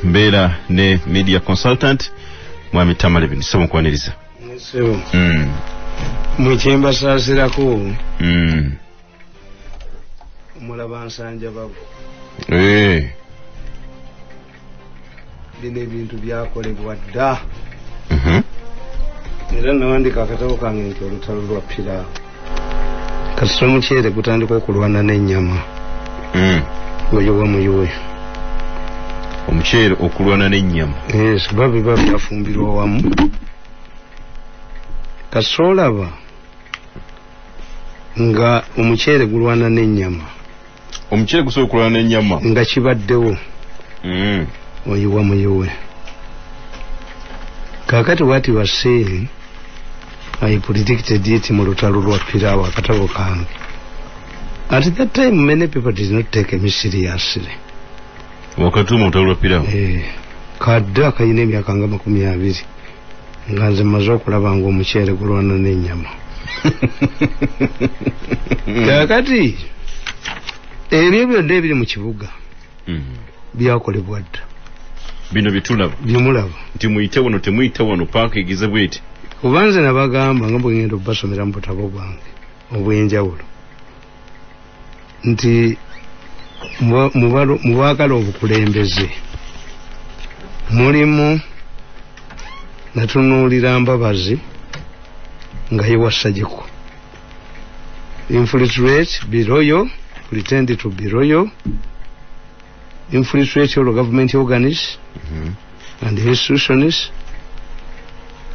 Mbeera ne media consultant Mwami Tamale Binisebo, nkwaniriza. Ssebo. Mwe kyembasaasirako, omulaba nsanja babu. Bino ebintu byakolebwa dda. Era nawandika akatabo kange nti Olutalo lwa Piraawo. Kasita omuceere gutandika okulwana n'ennyama, oyo wamuyiwe. Omuceere okulwana n'ennyama? Yes, kuba biba byafumbirwa wamu. Kasita olaba nga omuceere gulwana n'ennyama, Omuceere gusobola okulwana n'ennyama? Nga kibaddewo, oyiwa muyiwe. Kakati what you are saying, I predicted it mu Lutalo lwa Piraawo, akatabo kange. At that time many people did not take me seriously. Wakati mu Lutalo lwa Piraawo? Eh, kadde akayina emyaka nga 20 nga nze mmaze okulaba nga omuceere gulwana n'ennyama. Kakati ebyo byonna ebiri mu kibuga byakolebwa dda. Bino byetulaba? Byemulaba. Nti muyite wano, temuyite wano, paaka egize bweti. Kuba nze nabagamba nga bwe ngenda okubasomera mu butabo bwange obw'enjawulo nti mubaagala obukulembeze mulimu natunuulira Mbabazi nga yewa Sagiko, infiltrate, be loyal, pretend to be loyal, infiltrate all government organs and institutions.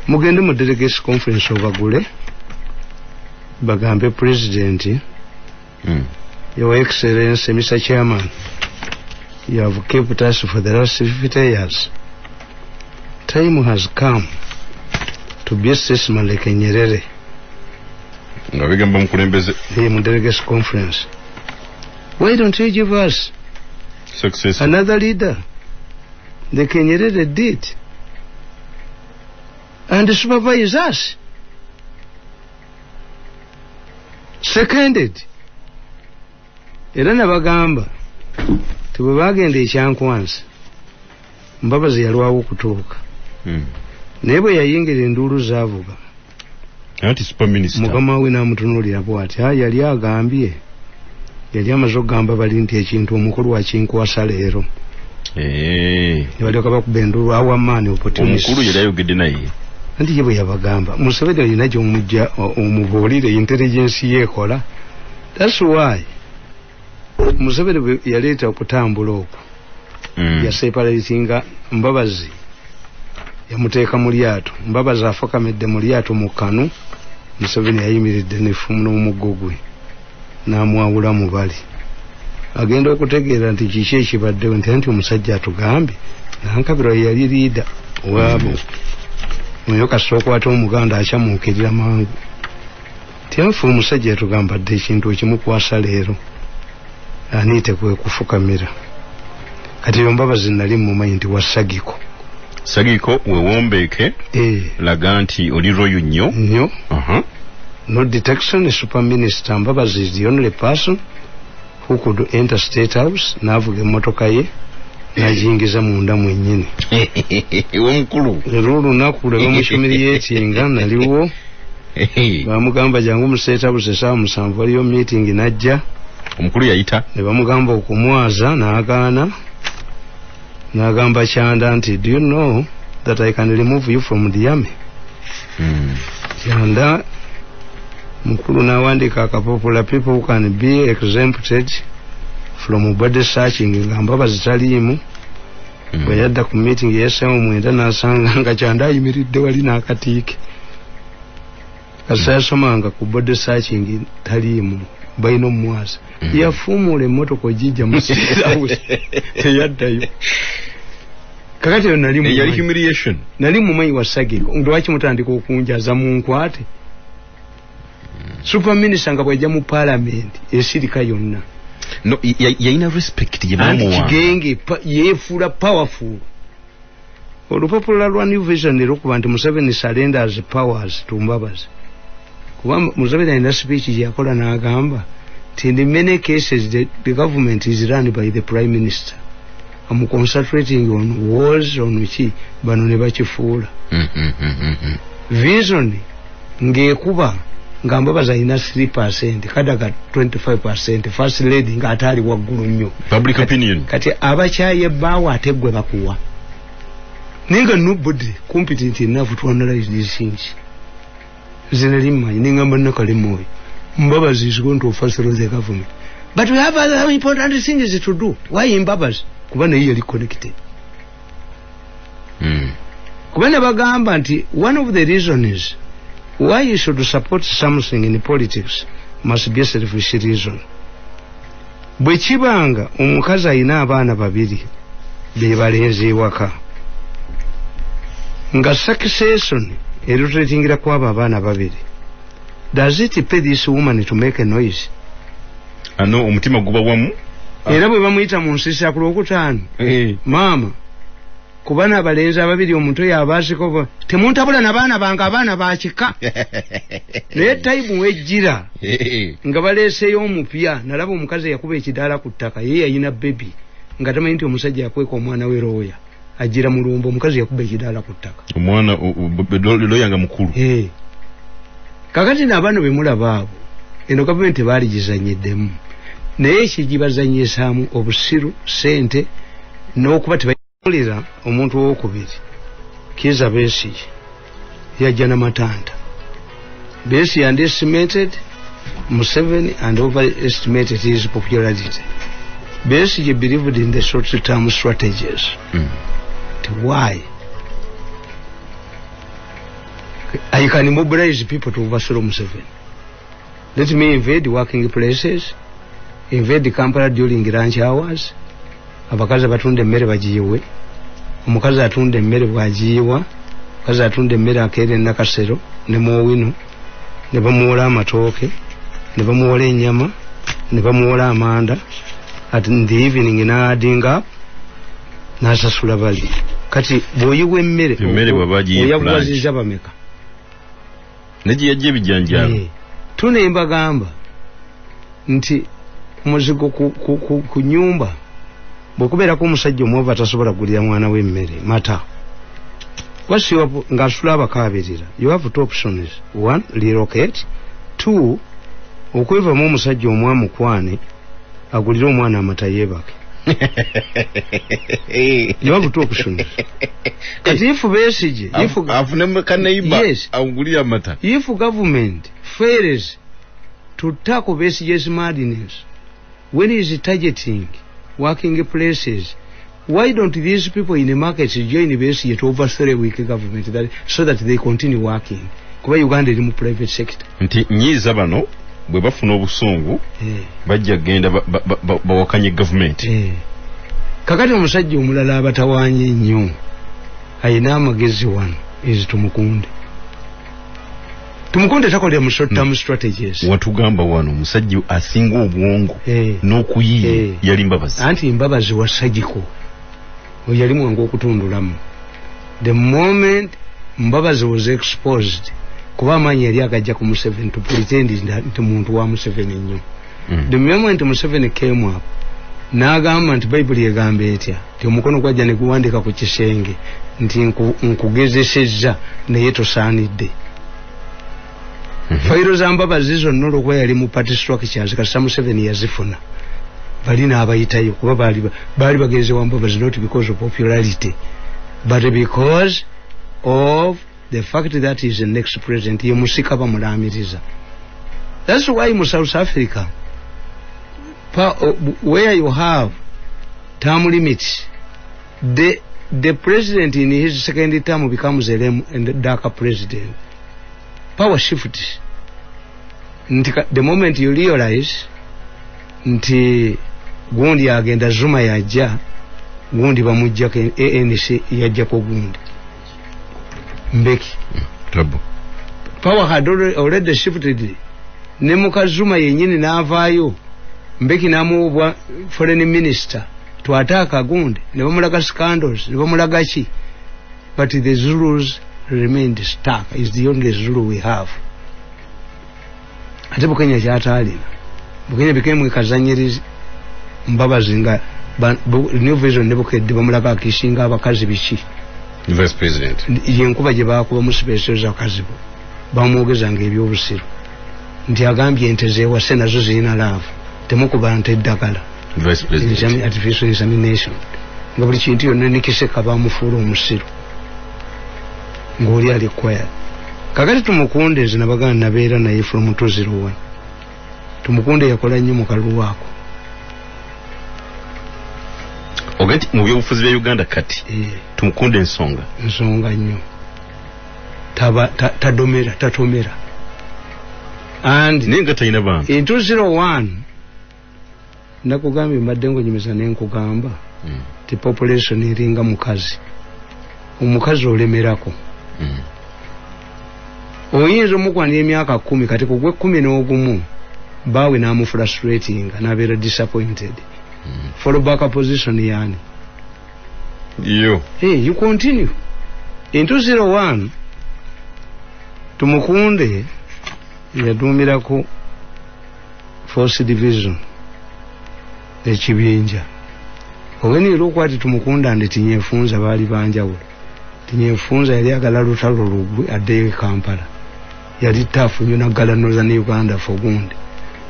Mugende mu delegates conference obagule, bagambe president, "Your Excellency, Mr Chairman, you have kept us for the last 50 years. Time has come to be a statesman like Nyerere." Nga bigamba mukulembeze. Here mu delegates conference, "Why don't you give us success another leader like Nyerere did and supervise us?" Seconded. Era nabagamba ti bwe bagenda ekyankwansi, Mbabazi yalwawo okutuuka, naye bwe yayingira enduulu zaavuga. Anti super minister. Mukama we n'amutunuulira bw'ati, "Ah, yali agambye, yali amaze okugamba bali nti ekintu omukulu akinkwasa leero." Ne balyoka bakuba enduulu, awamaani opportunist. Omukulu yali ayogedde naye. Anti ye bwe yabagamba, Museveni olina gyomujja omubuulire, intelligence yeekola. That's why Museveni bwe yaleeta okutambula okwo, yaseparatinga Mbabazi, yamuteeka mu lyato. Mbabazi afukamidde mu lyato mu kanu, Museveni yayimiridde nefumu n'omuggo gwe n'amwawula mu bali. Agenda okutegeera nti kiki ekibaddewo, nti anti omusajja atugambye Nankabirwa ye yali leader waabo. Oyo kasita okwata Omuganda akyamuukirira mangu ti anfe omusajja yatugamba dde ekintu ekimukwasa leero, aniite kwe kufukamira. Kati eyo Mbabazi nali mumanyi nti wasagiko. Sagiko wewombeeke. Laga nti oli loyal nnyo. Nnyo. No detection. Super minister Mbabazi is the only person who could enter State House n'avuga emmotoka ye n'agiyingiza munda mwennyini. Omukulu. Era olunaku lwe bamuhumiliatinga naliwo. Bamugamba jangu mu State House esaawa 7, waliyo meeting, najja. Omukulu yayita. Ne bamugamba okumwaza n'agaana, n'agamba Kyanda nti, "Do you know that I can remove you from the army?" Kyanda mukulu n'awandiika akapapula, people who can be exempted from body searching, nga Mbabazi taliimu. Bwe yadda ku meeting ey'essaawa 9 n'asanga nga Kyanda ayimiridde wali n'akatiike. Kasita yasomanga ku body searching taliimu, balina omumwaza. Yafuumuula emmotoka ogijja mu State House, teyaddayo. Kakati eyo nali Eyali mumanyi. Humiliation. Nali mumanyi wa sagiko. Lwaki mutandika okunjaza mu nkwate? Super minister nga bwajja mu parliament esirika yonna. No, yalina respect gye Anti bamuwa. Kigenge yeefuula powerful. Olupapula lwa New Vision erukuba nti Museveni surrenders powers to Mbabazi, kuba Museveni alina speech gyeyakola n'agamba nti in many cases the government is run by the prime minister. I'm concentrating on wars on ki bano ne bakifuula. Vision ng'ekuba nga Mbabazi alina 3%, Kadaga 25%, first lady nga ate ali waggulu nnyo. Public opinion. Kati abakyaye bbaawo ate gwe bakuwa. Naye nga nobody competent enough to analyze these things. Nze nali mmanyi ne ngamba Nakalema oyo Mbabazi is going to overthrow the government. But we have other important things to do. Why Mbabazi? Kuba naye yali connected. Kuba ne bagamba nti one of the reasons why you should support something in politics must be a selfish reason. Bwe kibanga omukazi alina abaana babiri be balenzi ewaka, nga succession erotatingira kwabo abaana babiri, does it pay this woman to make a noise? Ano omutima guba wamu. Era bwe bamuyita mu nsiisira ku Lwokutaano, maama, ku baana abalenzi ababiri omuto yabaasiko, temuntabula na baana bange, abaana bakika. Naye tayimu wejjira nga baleeseeyo omupya, nalaba omukazi eyakuba ekidaala ku ttaka, ye yayina baby nga tamanyi nti omusajja yakweka omwana we looya ajjira mulumba, omukazi yakuba ekidaala ku ttaka. Omwana looya nga mukulu. Kakati n'abaana be mulaba abo, eno gavumenti baaligizanyiddemu, naye ekigibazanyisaamu obusiru, ssente n'okuba tebaulira. Omuntu owokubiri Kizza Besigye yajja n'amatanta. Besigye underestimated Museveni and overestimated his popularity. Besigye believed in the short term strategies. Why? I can mobilize people to overthrow Museveni. Let me invade working places, invade Kampala during lunch hours. Abakazi abatunda emmere bagiyiwe, omukazi atunda emmere bw'agiyiwa, omukazi atunda emmere akeera e Nakasero ne Muwino, ne bamuwola amatooke, ne bamuwola ennyama, ne bamuwola amanda. At in the evening n'adding up n'asasula bali. Kati bw'oyiwa emmere Emmere bw'aba agiyiye ku lunch. Oyabuwazizza bameka? Ne gye yajja ebijanjaalo. Tune mbagamba nti muzigo ku nyumba bw'okubeerako omusajja omwavu atasobola kugulira mwana we emmere mata, wasiwa ng'asula abakaabirira, you have two options: one, relocate; two, okwevamu omusajja omwamukwane agulire omwana amata yeebake. You have two options. Kati if Besigye, if afune kaneiba Yes. agulire amata, if government fails to tackle Besigye's madness when he is targeting working places, why don't these people in the markets join Besigye to overthrow a weak government so that they continue working? Kuba Uganda eri mu private sector. Nti nyiiza bano bwe bafuna obusungu bajja kugenda bawakanye gavumenti. Kakati omusajja omulala abatawaanye ennyo ayina amagezi wano is Tumukunde. Tumukunde takolera mu short term strategies. Watugamba wano omusajja asinga obwongo n'okuyiiya yali Mbabazi. Anti Mbabazi wa Sagiko oyo yali mwangu okutundulamu. The moment Mbabazi was exposed, kuba amaanyi yali agajja ku Museveni to pretend nti muntu wa Museveni nnyo. The moment Museveni came up n'agamba nti Bayibuli egamba etya nti omukono gwajja ne guwandika ku kisenge nti nkugezesezza naye tosaanidde. Fayiro za Mbabazi zonna olwokuba yali mu party structures, kasita Museveni yazifuna bali n'abayitayo, kuba baali bagenze wa Mbabazi not because of popularity but because of the fact that he is the next president. Ye musika bamulamiriza. That's why mu South Africa, where you have term limits, the president in his second term becomes a lame and darker president. Power shifts. Nti the moment you realize nti gundi agenda, Zuma yajja, gundi bamuggyako, ANC yajjako gundi Mbeki. Thabo. Power had already shifted. Ne muka Zuma yennyini n'avaayo, Mbeki n'amuwa obwa foreign minister to attack gundi, ne bamulaga scandals, ne bamulaga ki, but the Zulus remained stuck. Is the only Zulu we have. Ate Bukenya kyataalina, Bukenya became kazanyirizi Mbabazi nga New Vision ne Bukedde bamulaba akisinga abakazi biki. Vice President yenkuba gye bakuba mu space z'akazi bo bamwogezanga ebyobusiru nti agambye ente zeewase nazo zirina love, temukuba nte eddagala. Vice President artificial insemination nga buli kintu yonna nikiseka bamufuula omusiru ng'oli ali quiet. Kakati Tumukunde nze nabagamba nabeera naye from 201. Tumukunde yakola nnyo mu kalulu ako. Ogati mu byobufuzi bya Uganda kati Tumukunde nsonga nnyo, tadomera tatomera. And naye nga talina bantu. In 201 nakugambye mbadde ngonyumisa ne nkugamba ti population eringa mukazi, omukazi olemerako. Oyinza omukwanira emyaka 10, kati kugwe 11 baawe n'amufrustratinga n'abeera disappointed. Follow back position yani yo. Hey, you continue. In 201 Tumukunde yaduumirako Force Division ekibinja. Oweni lokwati Tumukunde and Tinyefunza baali banjawulo. Tinyefunza yali agala lutalo lugwe addeyo e Kampala, yali tough nnyo naggala Northern Uganda for gundi.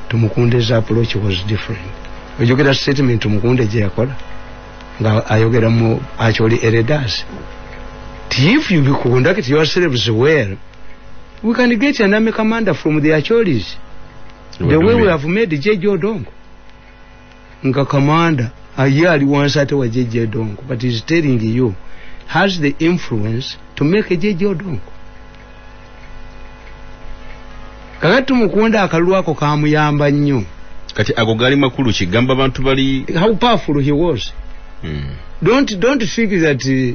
Tumukunde's approach was different. Ojogera statement Tumukunde gye yakola nga ayogera mu actually elders. If you conduct yourselves well, we can get an army commander from the Acholis. The way we have made Jeje Odongo. Nga commander aye ali wansi ate wa Jeje Odongo, but he's telling you has the influence to make a Jeje Odongo. Kakati Tumukunde akalulu ako kamuyamba nnyo. Kati ago gali makulu kigamba abantu bali how powerful he was. Don't think that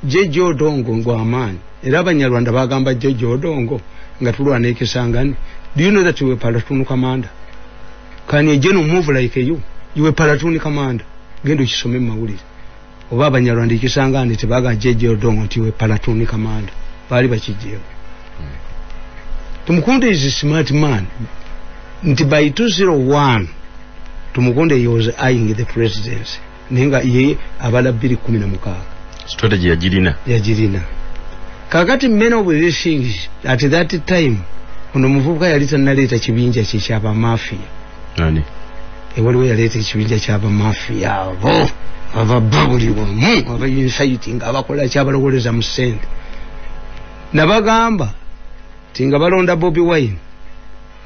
Jeje Odongo ngwamaanyi. Era Abanyarwanda bagamba Jeje Odongo nga tulwana ekisangani. Do you know that you were platoon commander? Can a general move like you? You were platoon commander. Genda okisome mu mawulire. Oba Abanyarwanda ekisangani tebaga Jeje Odongo nti you were platoon commander. Baali bakijjeewo. Tumukunde is a smart man. Nti by 201 Tumukunde he was eyeing the presidency. Nenga ye abala 2016. Strategy yagirina. Kakati many of these things at that time ono muvubuka yali tannaleeta kibinja kye ky'abamafia. Nani? Waliwo yaleeta ekibinja ky'abamafia abo ababba buli wamu, aba inciting, abakola kyabalowoleza mu ssente. Nabagamba nti nga balonda Bobi Wine,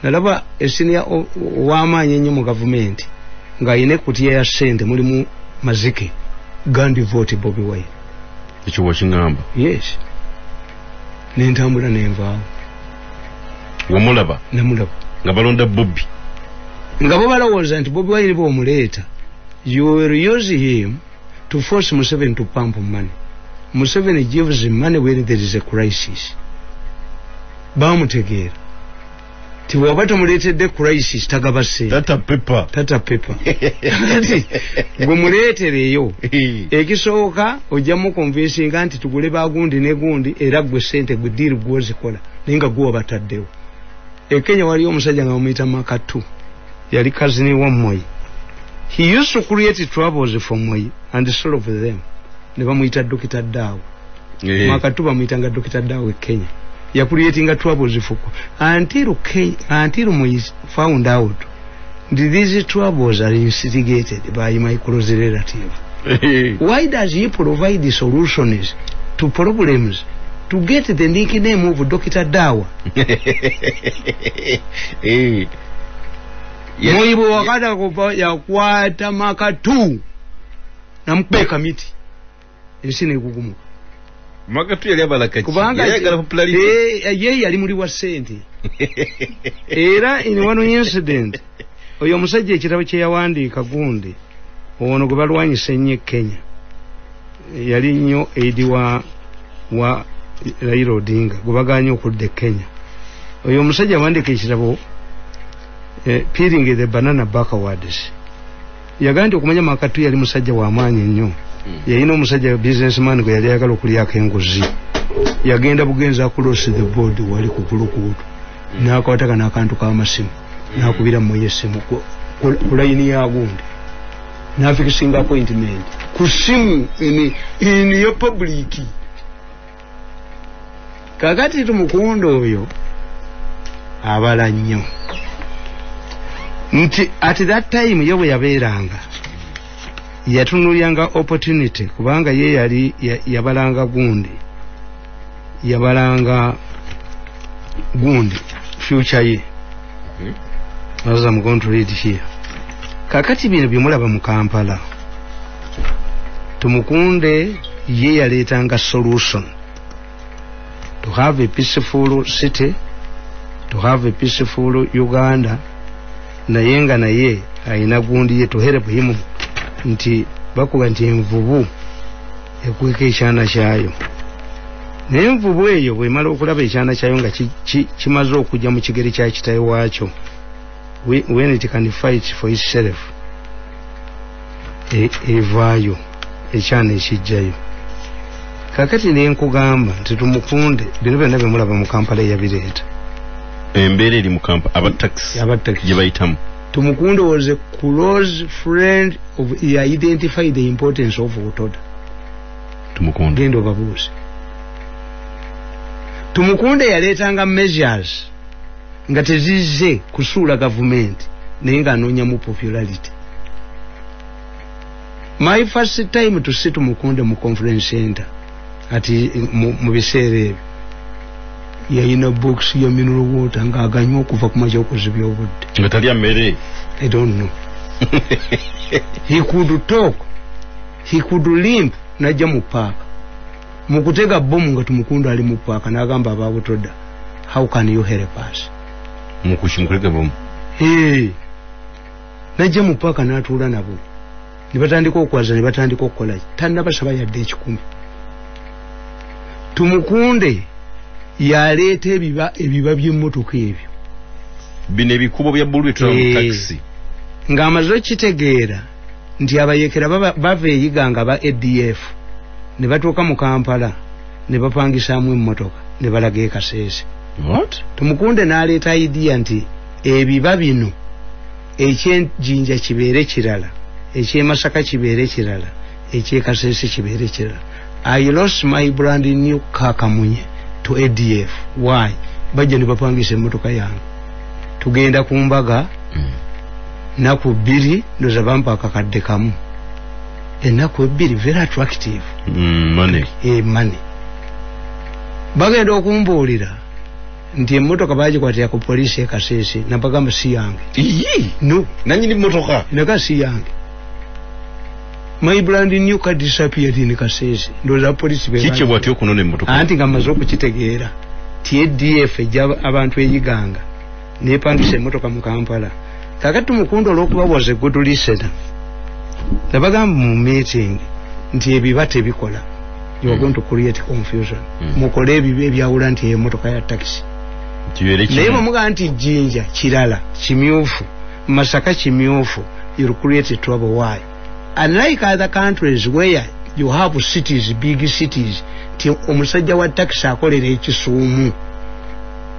nalaba esiniya ow'amaanyi ennyo mu gavumenti ng'ayina ekutiya ya ssente mulimu mazike gandi vote Bobi Wine. Ekyo wakiŋŋamba? Yes. Nentambula nenvaawo. Wamulaba? Namulaba. Nga balonda Bobi. Nga bo balowooza nti Bobi Wine bw'omuleeta, you will use him to force Museveni to pump money. Museveni gives him money when there is a crisis. Bamutegeera. Ti bw'oba tomuleetedde crisis tagaba ssente. Tata paper. Tata paper. Kati gwe muleetereyo. Ekisooka ojja mukonvinsinga nti tugule bagundi ne gundi era gwe ssente gwe deal gw'ozikola naye nga gwe wabataddewo. E Kenya waliyo omusajja nga bamuyita Makatu. Yali cousin wa Moi. He used to create troubles for Moi and solve them. Ne bamuyita Dr. Dawa. Makatu bamuyitanga Dr. Dawa e Kenya. Ya creating troubles for until Moi found out that these troubles are instigated by my close relative. Why does he provide the solutions to problems to get the nickname of Dr. Dawa? Moi bwe wakata yakwata Makatu namupeka miti ensi nekugumuka. Makatu yali abala kaki? Kubanga yayagala popularity. Ye yali muli wa ssente. Era in one incident oyo omusajja ekitabo kye yawandiika gundi ono gwe balwanyisa ennyo e Kenya yali nnyo aid wa Raila Odinga gwe bagaanye okudda e Kenya. Oyo omusajja yawandiika ekitabo Peeling the Banana Backwards. Yagamba nti okumanya Makatu yali musajja wa maanyi nnyo. Yalina omusajja businessman gwe yali ayagala okulyako enguzi. Yagenda bugenzi across the board wali ku kulukuuto n'akwataka n'akantu k'amasimu n'akubira Moi essimu ku layini ya gundi. N'afixinga appointment ku simu in your public. Kakati Tumukunde oyo abala nnyo nti at that time ye bwe yabeeranga yatunulyanga opportunity, kubanga ye yali yabalanga gundi, yabalanga gundi future ye. As I'm going to read here. Kakati bino byemulaba mu Kampala, Tumukunde ye yaleetanga solution to have a peaceful city, to have a peaceful Uganda. Naye nga naye ayina gundi ye to help him, nti bakuba nti envubu ekweka ekyana kyayo, naye envubu eyo bwemala okulaba ekyana kyayo nga kimaze okujja mu kigere kya kitawe waakyo, when it can fight for itself, evaayo ekyana ekijjayo. Kakati nenkugamba nti Tumukunde bino byonna byemulaba mu Kampala eyabireeta. Embeera eri mu Kampala, abatakisi gye bayitamu. Tumukunde was a close friend of, he identified the importance of UTODA. Tumukunde. Genda obabuuze. Tumukunde yaleetanga measures nga tezizze kusuula gavumenti, naye ng'anoonyamu popularity. My first time to see Tumukunde mu conference center ati mu biseera ebyo yayina box ya mineral water ng'aganywa okuva ku makya okuzibya obudde. Nga talya mmere? I don't know. He could talk, he could limp najja mu paaka mu kutega bomu, nga Tumukunde ali mu paaka, n'agamba aba UTODA, "How can you help us?" Mukushi mukulega bomu. Hey. Najja mu paaka n'atuula nabo ne batandika okwaza, ne batandika okukola, tannabasaba yadde 100. Tumukunde yaleeta ebiba by'emmotoka ebyo. Bino ebikubo bya bbulu byetulaba mu takisi. Ng'amaze okitegeera nti abayekera bava eyiga nga ba ADF ne batuuka mu Kampala ne bapangisaamu emmotoka ne balaga e Kaseese. What? Tumukunde n'aleeta idea nti ebiba bino, ekyejinja kibeere kirala, ekyemasaka kibeere kirala, ekyekaseese kibeere kirala. I lost my brand new car Kamunye to ADF. Why? Bajja ne bapangisa emmotoka yange, tugenda ku mbaga. Naku 2 ndoza bampa akakadde kamu ennaku 2, very attractive. Money. Money. Bagenda okumbuulira nti emmotoka bagikwatira ku poliisi e Kaseese. Nabagamba si yange. Iyi. No. Nanyini mmotoka. Naga si yange. My brand new car disappeared in Kasese. Ndoza poliisi be. Kiki bw'atyo okunona emmotoka? Anti nga mmaze okukitegeera ti ADF ejja abantu eyiganga nepangisa emmotoka mu Kampala. Kakati Tumukunde olw'okuba was a good listener, nabagamba mu meeting nti ebiba tebikola, you are going to create confusion. Mukole ebiba ebyawula nti emmotoka ya takisi. Kibeere kimu. Naye bwemugaa nti Jjinja kirala kimyufu, Masaka kimyufu, you'll create trouble. Why? Unlike other countries where you have cities, big cities, ti omusajja wa takisi akolera ekisuumu.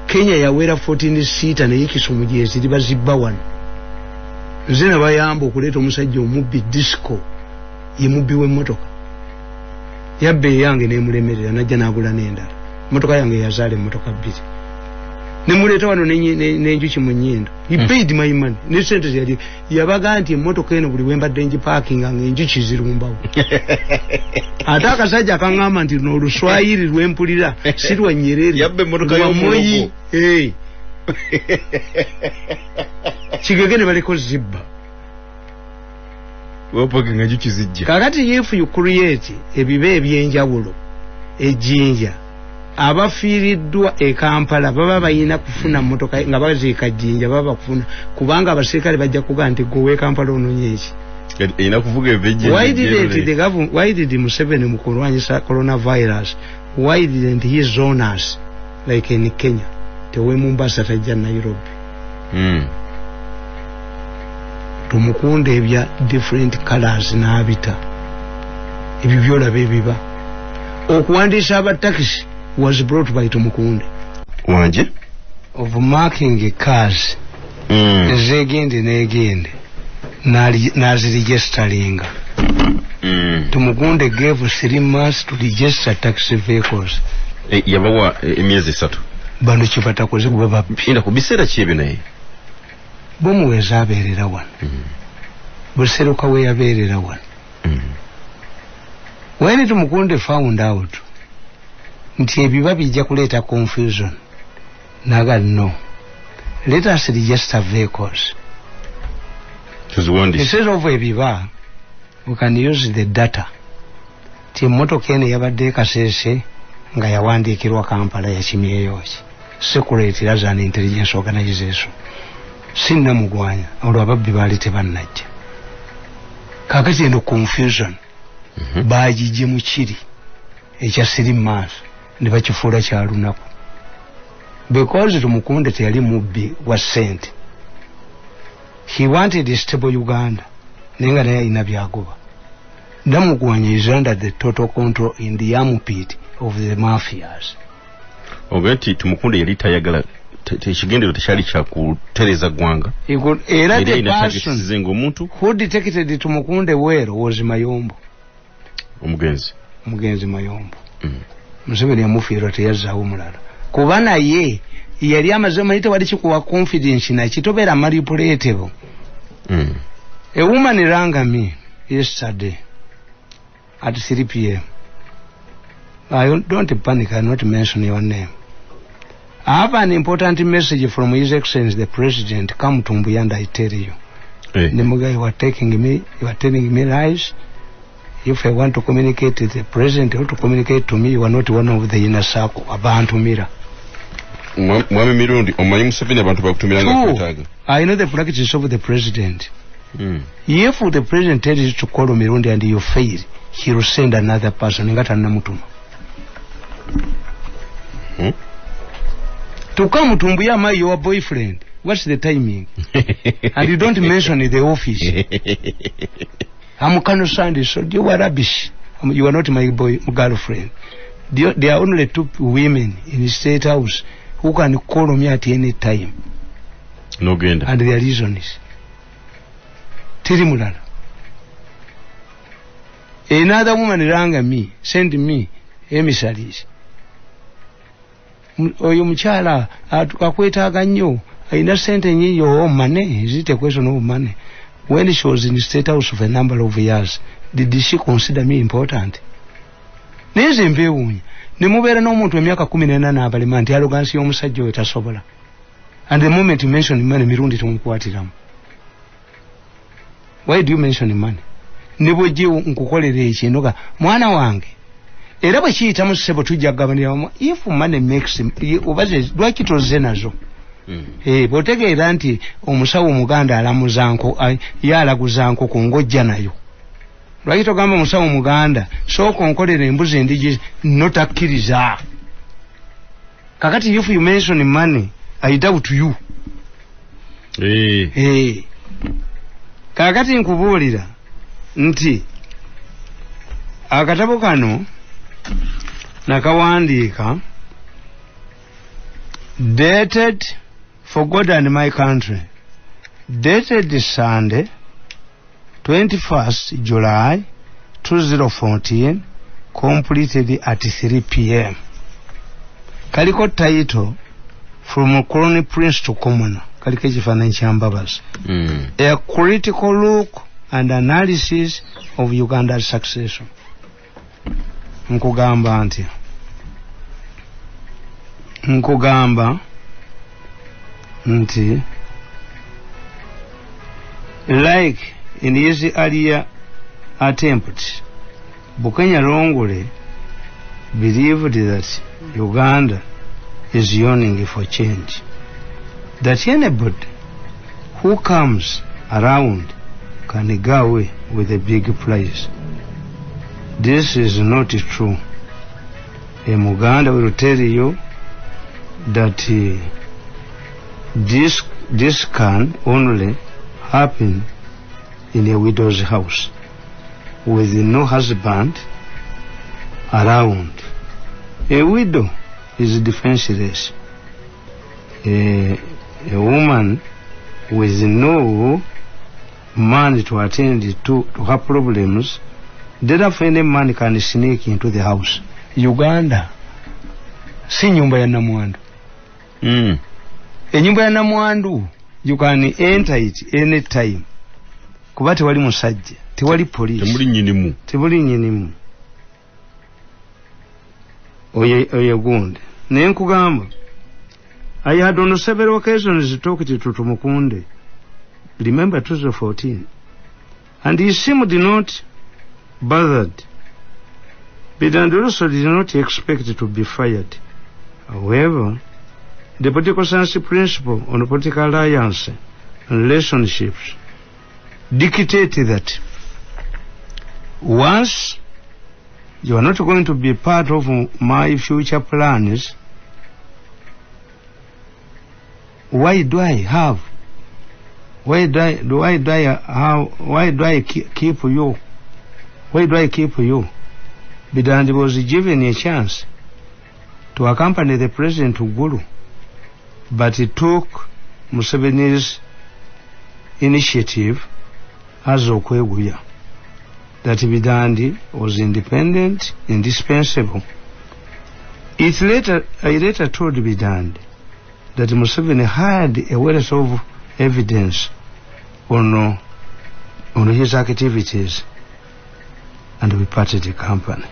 Kenya yawera 14 seater, naye Kisumu gyeziri bazibba wano. Nze nabayamba okuleeta omusajja omubbi disco, ye mubbi w'emmotoka, yabba eyange nemulemerera, najja n'agula n'endala. Motoka yange yazaala emmotoka bbiri, nemuleeta wano n'enjuki mu nnyindo. He paid my money ne sente yali yabaga nti emmotoka eno buli wembadde ngiparkinga nga enjuki zirumbawo. Ate akasajja akaŋŋamba nti luno oluswayiri lwempulira si lwa Nyerere. Yabba emmotoka lwa y'omulogo. Moi. Eh. Kigege ne baleko zibba. Wapakinga enjuki zijja. Kakati if you create ebiba ebyenjawulo, ejjinja abafiiriddwa e Kampala baba bayina kufuna mmotoka nga baziika Jjinja, baba kufuna, kubanga abaserikale bajja kugaa nti gwe ow'e Kampala ononye eki? Erina kuvuga eva. Why didn't the government, why did Museveni mu kulwanyisa coronavirus, why didn't he zone us like in Kenya? Tewe Mombasa tajja Nairobi. Tumukunde ebya different colors n'abita ebyo byolaba ebiba. Okuwandiisa abatakisi was brought by Tumukunde. Wanje. Of marking cars, ezegende n'egende. Naziregisteringa. Tumukunde gave 3 months to register taxi vehicles. Yabawa emyezi 3. Bano kibatakoze kuba babbi. Inda kubiseera ki ebyo naye? Bomuweza abeerera wano. Buseruka we yabeerera wano. When Tumukunde found out nti ebiba bijja kuleeta confusion, naga no, let us register vehicles. Instead of ebiba, we can use the data. Ti emmotoka eno yabadde Kasese nga yawandiikirwa Kampala yakimyeyo ki. Security as an intelligence organization. Sinnamugwanya olwo ababbi baali tebannajja. Kaakati eno confusion bagigye mu kiri ekya 3 months ne bakifuula kya lunaku. Because Tumukunde teyali mubbi wa ssente. He wanted a stable Uganda. Naye nga naye alina by'agoba. Namugwanya is under the total control in the armpit of the mafias. Ogati Tumukunde yali tayagala ekigendero tekyali kya kutereza ggwanga. Era the person who detected Tumukunde well was Mayombo. Omugenzi Mayombo. Museveni yamufiirwa teyazzaawo mulala. Kuba naye yali amaze omanyi tewali kikuwa confidence naki tobeera manipulatable. A woman rang me yesterday at 3 p.m. I don't panic, I not mention your name. I have an important message from His Excellency the President. Come to Mbuyanda, I tell you. Hey. Nemuga, you are taking me, you are telling me lies. If I want to communicate to the President or to communicate to me, you are not one of the inner circle. Abantu mira. Mwami Mirundi, omanyi Museveni abantu bakutumira nga kwetaaga. I know the practice of the President. If the President tells you to call Mirundi and you fail, he will send another person. Nga tannamutuma. To come to Mbuya, my your boyfriend. What's the timing? And you don't mention the office. I'm Kano Sunday, so you are rubbish. You are not my boy girlfriend. There are only 2 women in the State House who can call me at any time. No genda. And their reason is Teri mulala. Another woman rang me, sent me emissaries. Oyo mukyala akwetaaga nnyo, alina ssente nnyingi. Oh, money, is it a question of money? When she was in the State House for a number of years, did she consider me important? Naye nze mbeewuunya ne mubeera n'omuntu emyaka 18 n'abalema nti arrogance y'omusajja oyo tasobola. And the moment you mention money, Mirundi tomukwatiramu. Why do you mention money? Ne bw'ojja nkukolera ekinoga mwana wange. Era bwe kiyitamu ssebo tujja kugabanira wamu. If money makes oba lwaki tozze nazo? Bw'otegeera nti omusawo omuganda alamuza nko, ye alaguza nkoko ng'ojja nayo. Lwaki togamba omusawo omuganda sooka onkolera embuzi endigi notakkiriza? Kakati if you mention money, I doubt you. Kakati nkubuulira nti akatabo kano nakawandiika dated for God and my country, dated Sunday 21st July 2014, completed at 3 p.m. Kaliko title From Crown Prince to Commoner. Kaliko ekifaananyi kya Mbabazi. A critical look and analysis of Uganda's succession. Nkugamba nti like in his earlier attempts, Bukenya Longole believed that Uganda is yearning for change, that anybody who comes around can go away with a big prize. This is not true. A Muganda will tell you that this can only happen in a widow's house with no husband around. A widow is defenseless. A woman with no man to attend to her problems, therefore any man can sneak into the house. Uganda si nyumba ya namwandu. Enyumba ya namwandu you can enter it any time. Kuba tewali musajja, tewali police. Temuli nyinimu. Temuli nyinimu. Oye gundi. Naye nkugamba, I had on several occasions talked to Tumukunde. Remember 2014. And he seemed not bothered. But and also did not expect to be fired. However, the political science principle on political alliance and relationships dictate that once you are not going to be part of my future plans, why do I have? Why do I keep you? Why do I keep you? Bidandi was given a chance to accompany the president to Gulu, but it took Museveni's initiative as Okweguya, that Bidandi was independent, indispensable. I later told Bidandi that Museveni had a wealth of evidence on his activities, and we parted the company.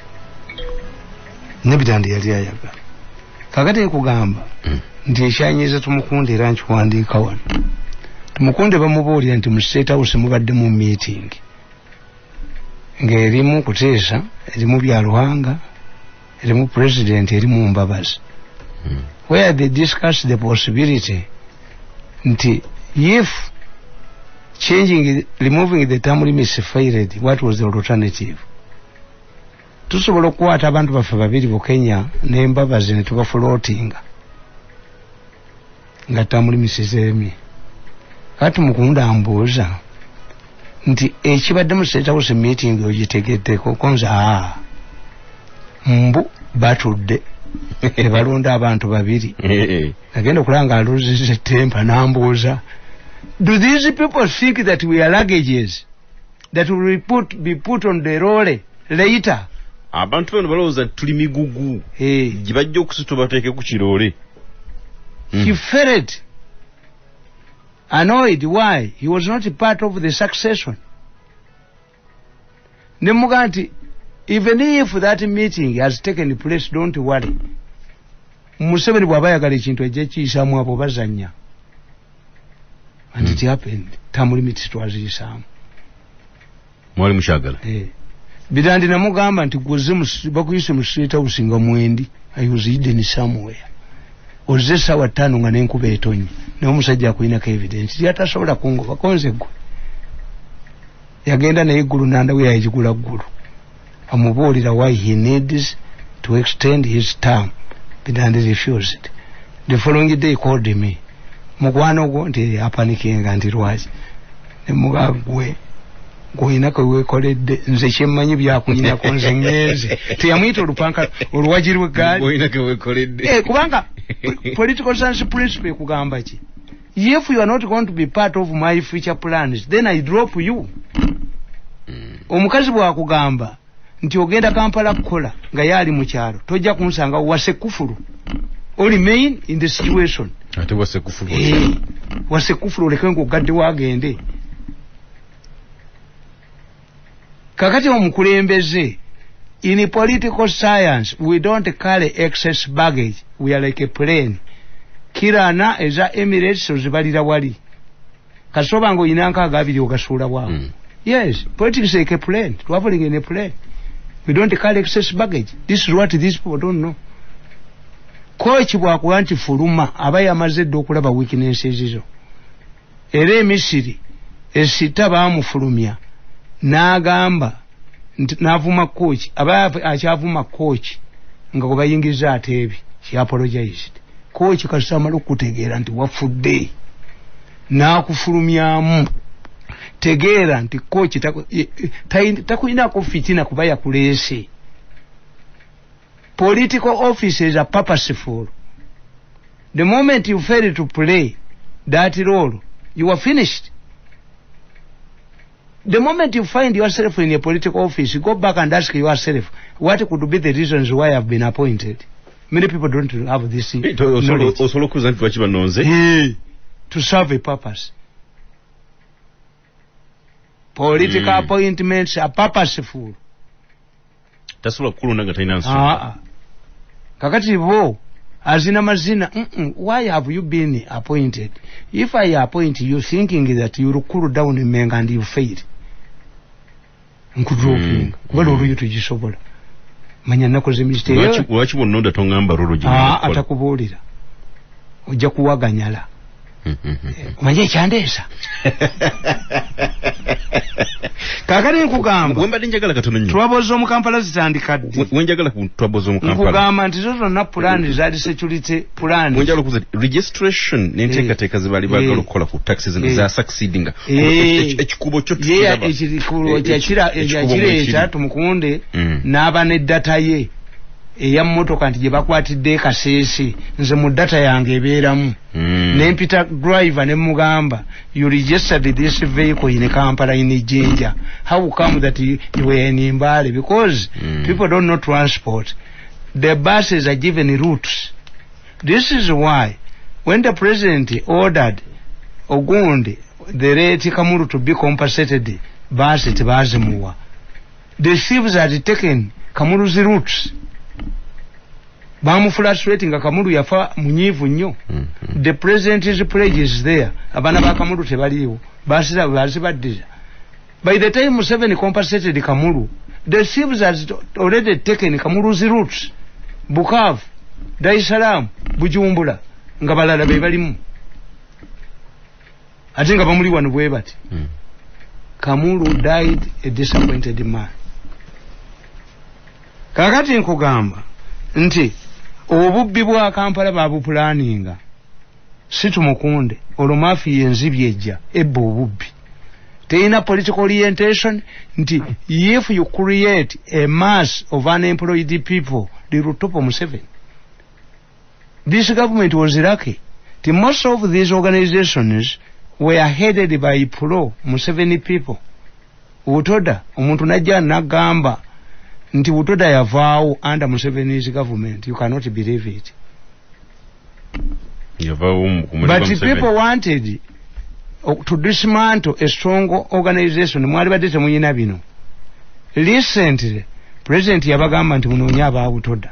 Ne Bidandi yali ayagala. Kakati nkugamba nti ekyanyiiza Tumukunde era nkiwandiika wano. Tumukunde bamubuulira nti mu State House mubadde mu meeting ng'erimu kuteesa, erimu Byaruhanga, erimu president, erimu Mbabazi, where they discussed the possibility nti if removing the term limits failed, what was the alternative? Tusobola okukwata abantu baffe babiri Bukenya ne Mbabazi ne tubafloatinga nga term limits zeemye. Kati Tumukunde ambuuza nti ekibadde mu State House meeting ogitegeddeko konza mbu batudde ebalonda abantu babiri. Agenda okulanga aluzize tempa n'ambuuza, do these people think that we are luggages that will be put on the roll later? Abantu bano balowooza tuli migugu gye bajja okusitula bateeke ku kiroole. He felt annoyed. Why? He was not a part of the succession. Nemugamba nti even if that meeting has taken place, don't worry. Museveni bw'aba ayagala ekintu ajja kiyisaamu abo bazannya. And it happened. Term limits twaziyisaamu. Mwali mukyagala. Bidandi namugamba nti gwoze bakuyise mu State House nga mwendi. I was hidden somewhere. Ozze essaawa 5 nga n'enkuba etonye. Naye omusajja akulinako evidence. Yatasobola kungoba konze ggwe. Yagenda naye Gulu nandawe yagigula Gulu. Amubuulira why he needs to extend his term. Bidandi refused. The following day he called me. Mukwano gwo nti apanikinga nti lwaki. Ne mugamba gwe gw'olinako weekoledde nze kyemmanyi byakulinako nze ngenze. Teyamuyita olupanka oluwagi lw'eggaali. Gw'olinako weekoledde. Kubanga political science principle ekugamba ki? If you are not going to be part of my future plans, then I drop you. Omukazi bw'akugamba nti ogenda Kampala kukola nga yali mu kyalo, tojja kunsanga wase kufulu. Or remain in the situation. Ate wase kufulu. Wase kufulu oleke ng'ogadde wagende. Kakati omukulembeze, in political science we don't carry excess baggage. We are like a plane. Kirana eza Emirates ozibalira wali. Kasoba ng'olina nkaaga abiri ogasuula bwawo. Yes, politics is like a plane, traveling in a plane. We don't carry excess baggage. This is what these people don't know. Coach bw'akuba nti fuluma aba yamaze dda okulaba weaknesses zo. Era Emisiri esita baamufulumya n'agamba n'avuma coach, aba akyavuma coach nga gwe bayingiza ate ebi. He apologized. Coach kasita amala okutegeera nti wafudde n'akufulumyamu. Tegeera nti coach takulinako fitina kuba yakuleese. Political offices are purposeful. The moment you fail to play that role, you are finished. The moment you find yourself in a political office, go back and ask yourself, what could be the reasons why I've been appointed? Many people don't have this knowledge. To serve a purpose. Political appointments are purposeful. Kakati bo azina mazina. Why have you been appointed? If I appoint you thinking that you will cool down Menga and you fail, nkudroping kuba oluyo tugisobola manya nakoze mistake. Lwaki bw'onnonda tongamba rolo gye atakubuulira ojja kuwaganyala. Omanye ekyandeesa. Kakati nkugamba wembadde njagala katono nnyo twaboza omu Kampala zitandika ddi? Wenjagala twaboza omu Kampala nkugamba nti zo zonna pulaani zaali security pulaani. Wenjagala okubuuza registration n'enteekateeka ze baali baagala okukola ku taxi zino za succeedinga ekikubo kyo tukiraba ekireeta Tumukunde n'aba ne data ye eya mmotoka nti gye bakwatidde Kasese, nze mu data yange ebeeramu. Nempita driver ne mugamba, you registered this vehicle in Kampala in Jinja, how come that you were in Mbale? Because people don't know transport. The buses are given routes. This is why when the president ordered Ogundi the late Kamulu to be compensated, basi tebazimuwa. The thieves had taken Kamulu's routes. Bamufrustrating nga Kamulu yafa munyivu nnyo. The president's pledge is there. Abaana ba Kamulu tebaliiwo. Basiza bazibaddiza. By the time Museveni compensated Kamulu, the thieves had already taken Kamulu's routes. Bukavu, Dar es Salaam, Bujumbura, nga balala be balimu. Ate nga bamuli wano bwe bati. Kamulu died a disappointed man. Kakati nkugamba nti obubbi bwa Kampala babupulaninga si Tumukunde, olwo mafiya enzibi ejja ebba obubbi terina political orientation nti if you create a mass of unemployed people, they will topple Museveni. This government was lucky. The most of these organizations were headed by pro Museveni people. Utoda omuntu najja nagamba nti Utoda yavaawo under Museveni's government. You cannot believe it. But people wanted to dismantle a strong organization. Mwali badde temuyina bino. Recently, President yabagamba nti munoonye aba Utoda.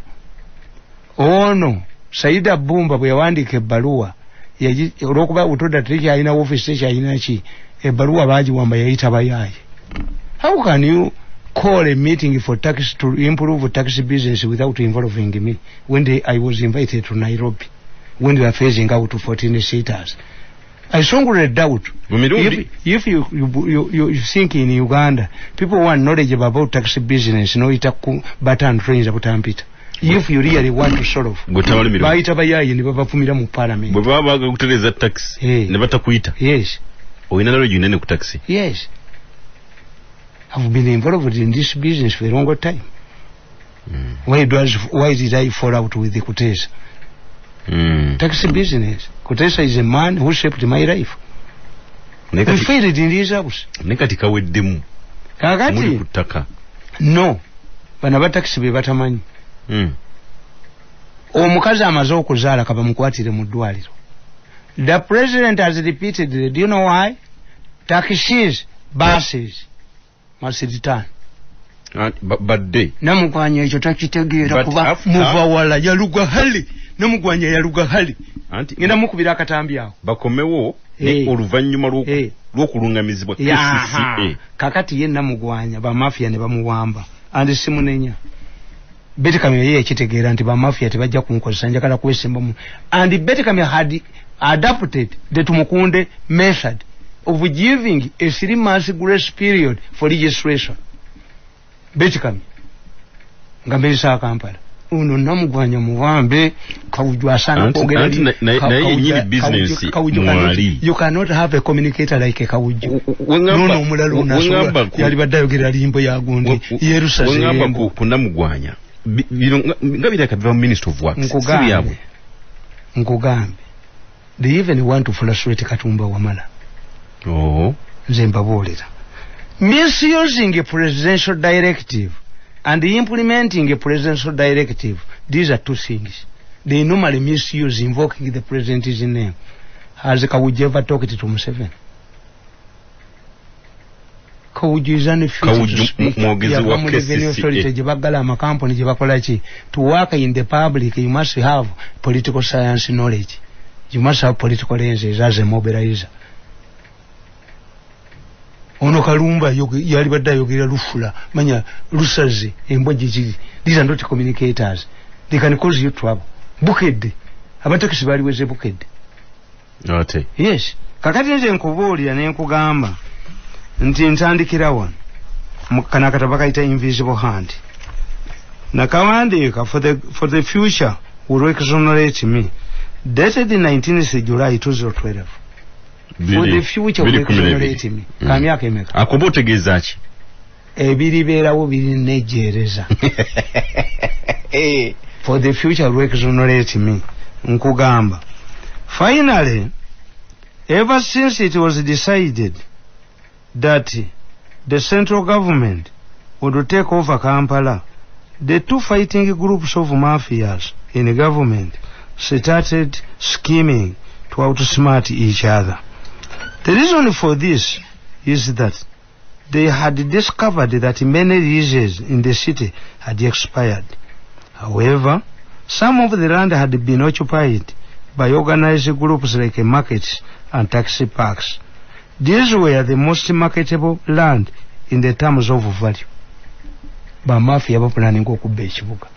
Ono Saida Bumba bwe yawandiika ebbaluwa, olw'okuba Utoda tekyalina office tekyalina ki, ebbaluwa baagiwamba yayita bayaaye. How can you call a meeting for tax to improve taxi business without involving me when I was invited to Nairobi when they were phasing out to 14 seaters? I strongly doubt. If you think in Uganda people want knowledge about taxi business, no itaku button trains abutampita. If you really want to solve, bayita bayaye ne babafumira mu parliament. Bwe baba baagala kutereeza taxi ne batakuyita. Yes. Olina knowledge nene ku taxi. Yes. I've been involved in this business for a long time. Why did I fall out with the Kutesa? Taxi business. Kutesa is a man who shaped my life. We failed in his house. Nekati kaweddemu. Kakati. No. Bano ba taxi be batamanyi. Omukazi amaze okuzaala kabamukwatire mu ddwaliro. The president has repeated, do you know why? Taxis, buses must return. Badde Namugwanya ekyo takitegeera kuba muva wala yaluga hali. Namugwanya yaluga hali. Ngenda mukubira akatambi awo. Bakomewo oluvannyuma lw'okulungamizibwa KCCA. Kakati ye Namugwanya ba mafia ne bamuwamba. Andi simunenya. Beti Kamya ye yakitegeera nti ba mafia tebajja kunkozesa njagala kwesimba mu. And Beti Kamya had adapted the Tumukunde method of giving a 3 months grace period for registration. Beti Kamya nga mbesa Kampala uno Namugwanya muwambe Kawuju asana kwogera naye nyini business mwali. You cannot have a communicator like a Kawuju. Nono omulala onasobola yali badde ayogera limbo ya gundi Yerusalemu. Wengamba ku Namugwanya nga bireka biva mu Minister of Works. Nkugambe they even want to frustrate Katumba Wamala. Oh. Nze mbabuulira Misusing a presidential directive and implementing a presidential directive, these are two things. They normally misuse invoking the president's name. Has Kawuju ever talked to Museveni? Kawuju is unfit to speak. Mwogezi wa KCCA. Gye baggala amakampuni, gye bakola ki? To work in the public, you must have political science knowledge. You must have political lenses as a mobilizer. Ono Kalumba yali badde ayogera lufula, manya lusaze embwa gikiri. These are not communicators. They can cause you trouble. Bukedde, abatakisi baliweze Bukedde. Ate yes. Kakati nze nkubuulira ne nkugamba nti ntandikira wano. Kana akatabo kayita Invisible Hand, nakawandiika for the future will exonerate me, dated 19th July 2012. For the future will exonerate me. Ka myaka emeka? Akoba otegeeza ki? Ebiribeerawo birinejjeereza. For the future will exonerate me. Nkugamba, finally, ever since it was decided that the central government would take over Kampala, the two fighting groups of mafias in government started scheming to outsmart each other. The reason for this is that they had discovered that many leases in the city had expired. However, some of the land had been occupied by organized groups like markets and taxi parks. These were the most marketable land in the terms of value. Bamafia bapulaninga okubba ekibuga.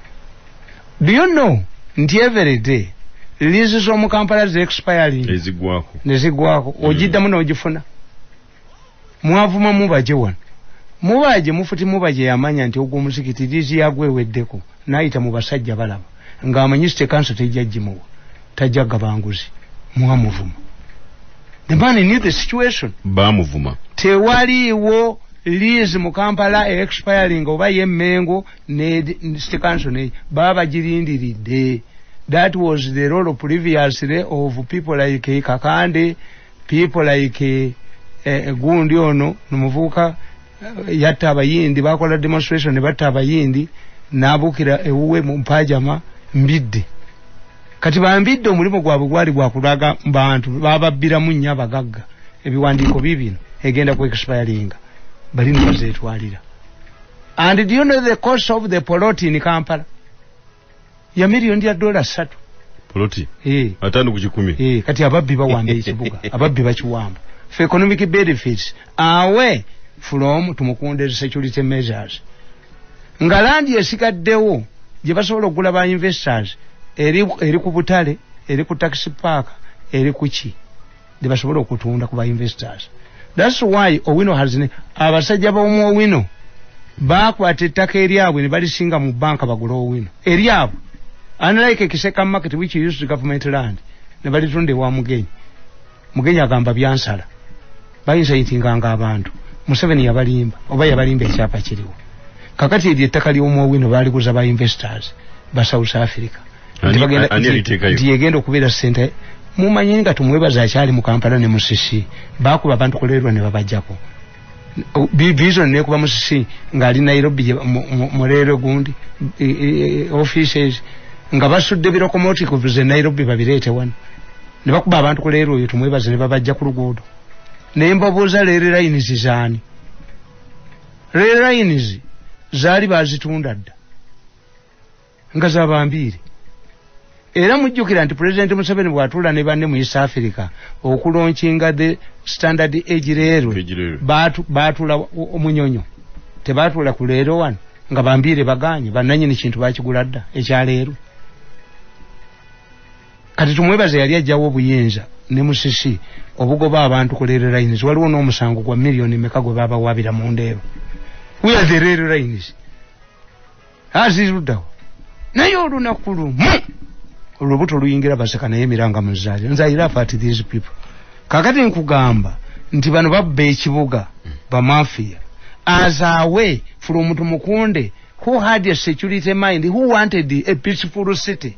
Do you know nti every day leases z'omu Kampala zi expiring? Ezigwako. Nezigwako. Ogiddamu n'ogifuna. Mwavuma Mubaje wano. Mubaje, mufuti Mubaje yamanya nti ogwo omuzikiti lease yagweweddeko, n'ayita mu basajja balaba ng'amanyi city council tejja gimuwa, tajja gabanguzi. Mwamuvuma. The man knew the situation. Bamuvuma. Tewaliiwo lease mu Kampala expiring oba yemmengo ne city council ne baba bagirindiridde. That was the role previously of people like Kakande, people like gundi ono nomuvuka yatta Abayindi, bakola demonstration ne batta Abayindi, n'abuukira ewuwe mu mpajama. Mbidde kati bambidde omulimu gwabwe gwali gwakulaga bantu bababbiramu nnyo abagagga. Ebiwandiiko biibino egenda ku expiringa, bali nibazeetwalira. And do you know the cost of the plot in Kampala? Ya miliyoni ya $3. Poloti? Eh. 50. Eh, kati ababbi bawamba ekibuga, ababbi bakiwamba for economic benefits away from Tumukunde security measures. Nga land esigaddewo gye basobola okugula ba investors eri ku butale, eri ku taxi park, eri ku ki gye basobola okutunda ku ba investors. That's why Owino has abasajja b'omu Owino bakwata ettaka eryabwe ne balisinga mu banka bagula Owino eryabwe, unlike Kiseka Market, which used government land, ne balitunda ewa Mugenyi. Mugenyi agamba byansala bayinsaitinganga abantu. Museveni yabalimba oba yabalimba, ekyapa kiriwo. Kakati eryo ettaka ly'omu Owino baliguza ba investors ba South Africa. Ani aliteekayo? Nti yegenda okubeera sente. Mumanyi nga Tumwebaza akyali mu Kampala ne Musisi bakuba abantu kuleerwa ne babajjako. Vision nekuba Musisi ng'ali Nairobi muleero gundi offices nga basudde bi locomotives e Nairobi babireete wano ne bakuba abantu kuleerwa oyo Tumwebaza ne babajja ku luguudo. Naye mbabuuza, rail lines zaani? Rail lines zaali bazitunda dda nga zabambiire. Era mujjukira nti President Museveni bw'atuula ne banne mu East Africa okulaunchinga the standard gauge railway, baatuula omunyonyo, tebaatuula ku leero wano nga bambiire baganye bannanyini kintu bakigula dda ekyaleero. Kati Tumwebaze yali ajjawo obuyinza ne Musisi obugoba abantu ku rail lines. Waliwo n'omusango gwa miliyoni meka gwe babawaabira mu Ndeeba. Where are the rail lines? Aziruddawo. Naye olunaku lumu olubuto luyingira baseka naye emiranga muzaali. Nze I laugh at these people. Kakati nkugamba nti bano babba ekibuga, bamafia, as away from Tumukunde, who had a security mind, who wanted a peaceful city.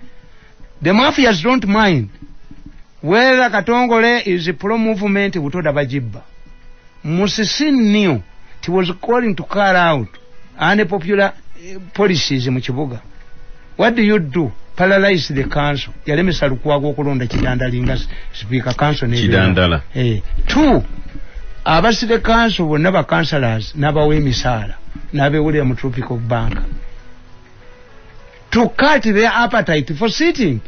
The mafias don't mind whether Katongole is a pro movement. Butoda bagibba. Musisi knew He was calling to carry out unpopular policies mu kibuga. What do you do? Paralyze the council. Yalemesa Lukwago okulonda Kidandala nga speaker council ne Kidandala. Two, aba city council bonna ba councillors n'abawa emisaala n'abewulira mu Tropical Bank to cut their appetite for sitting.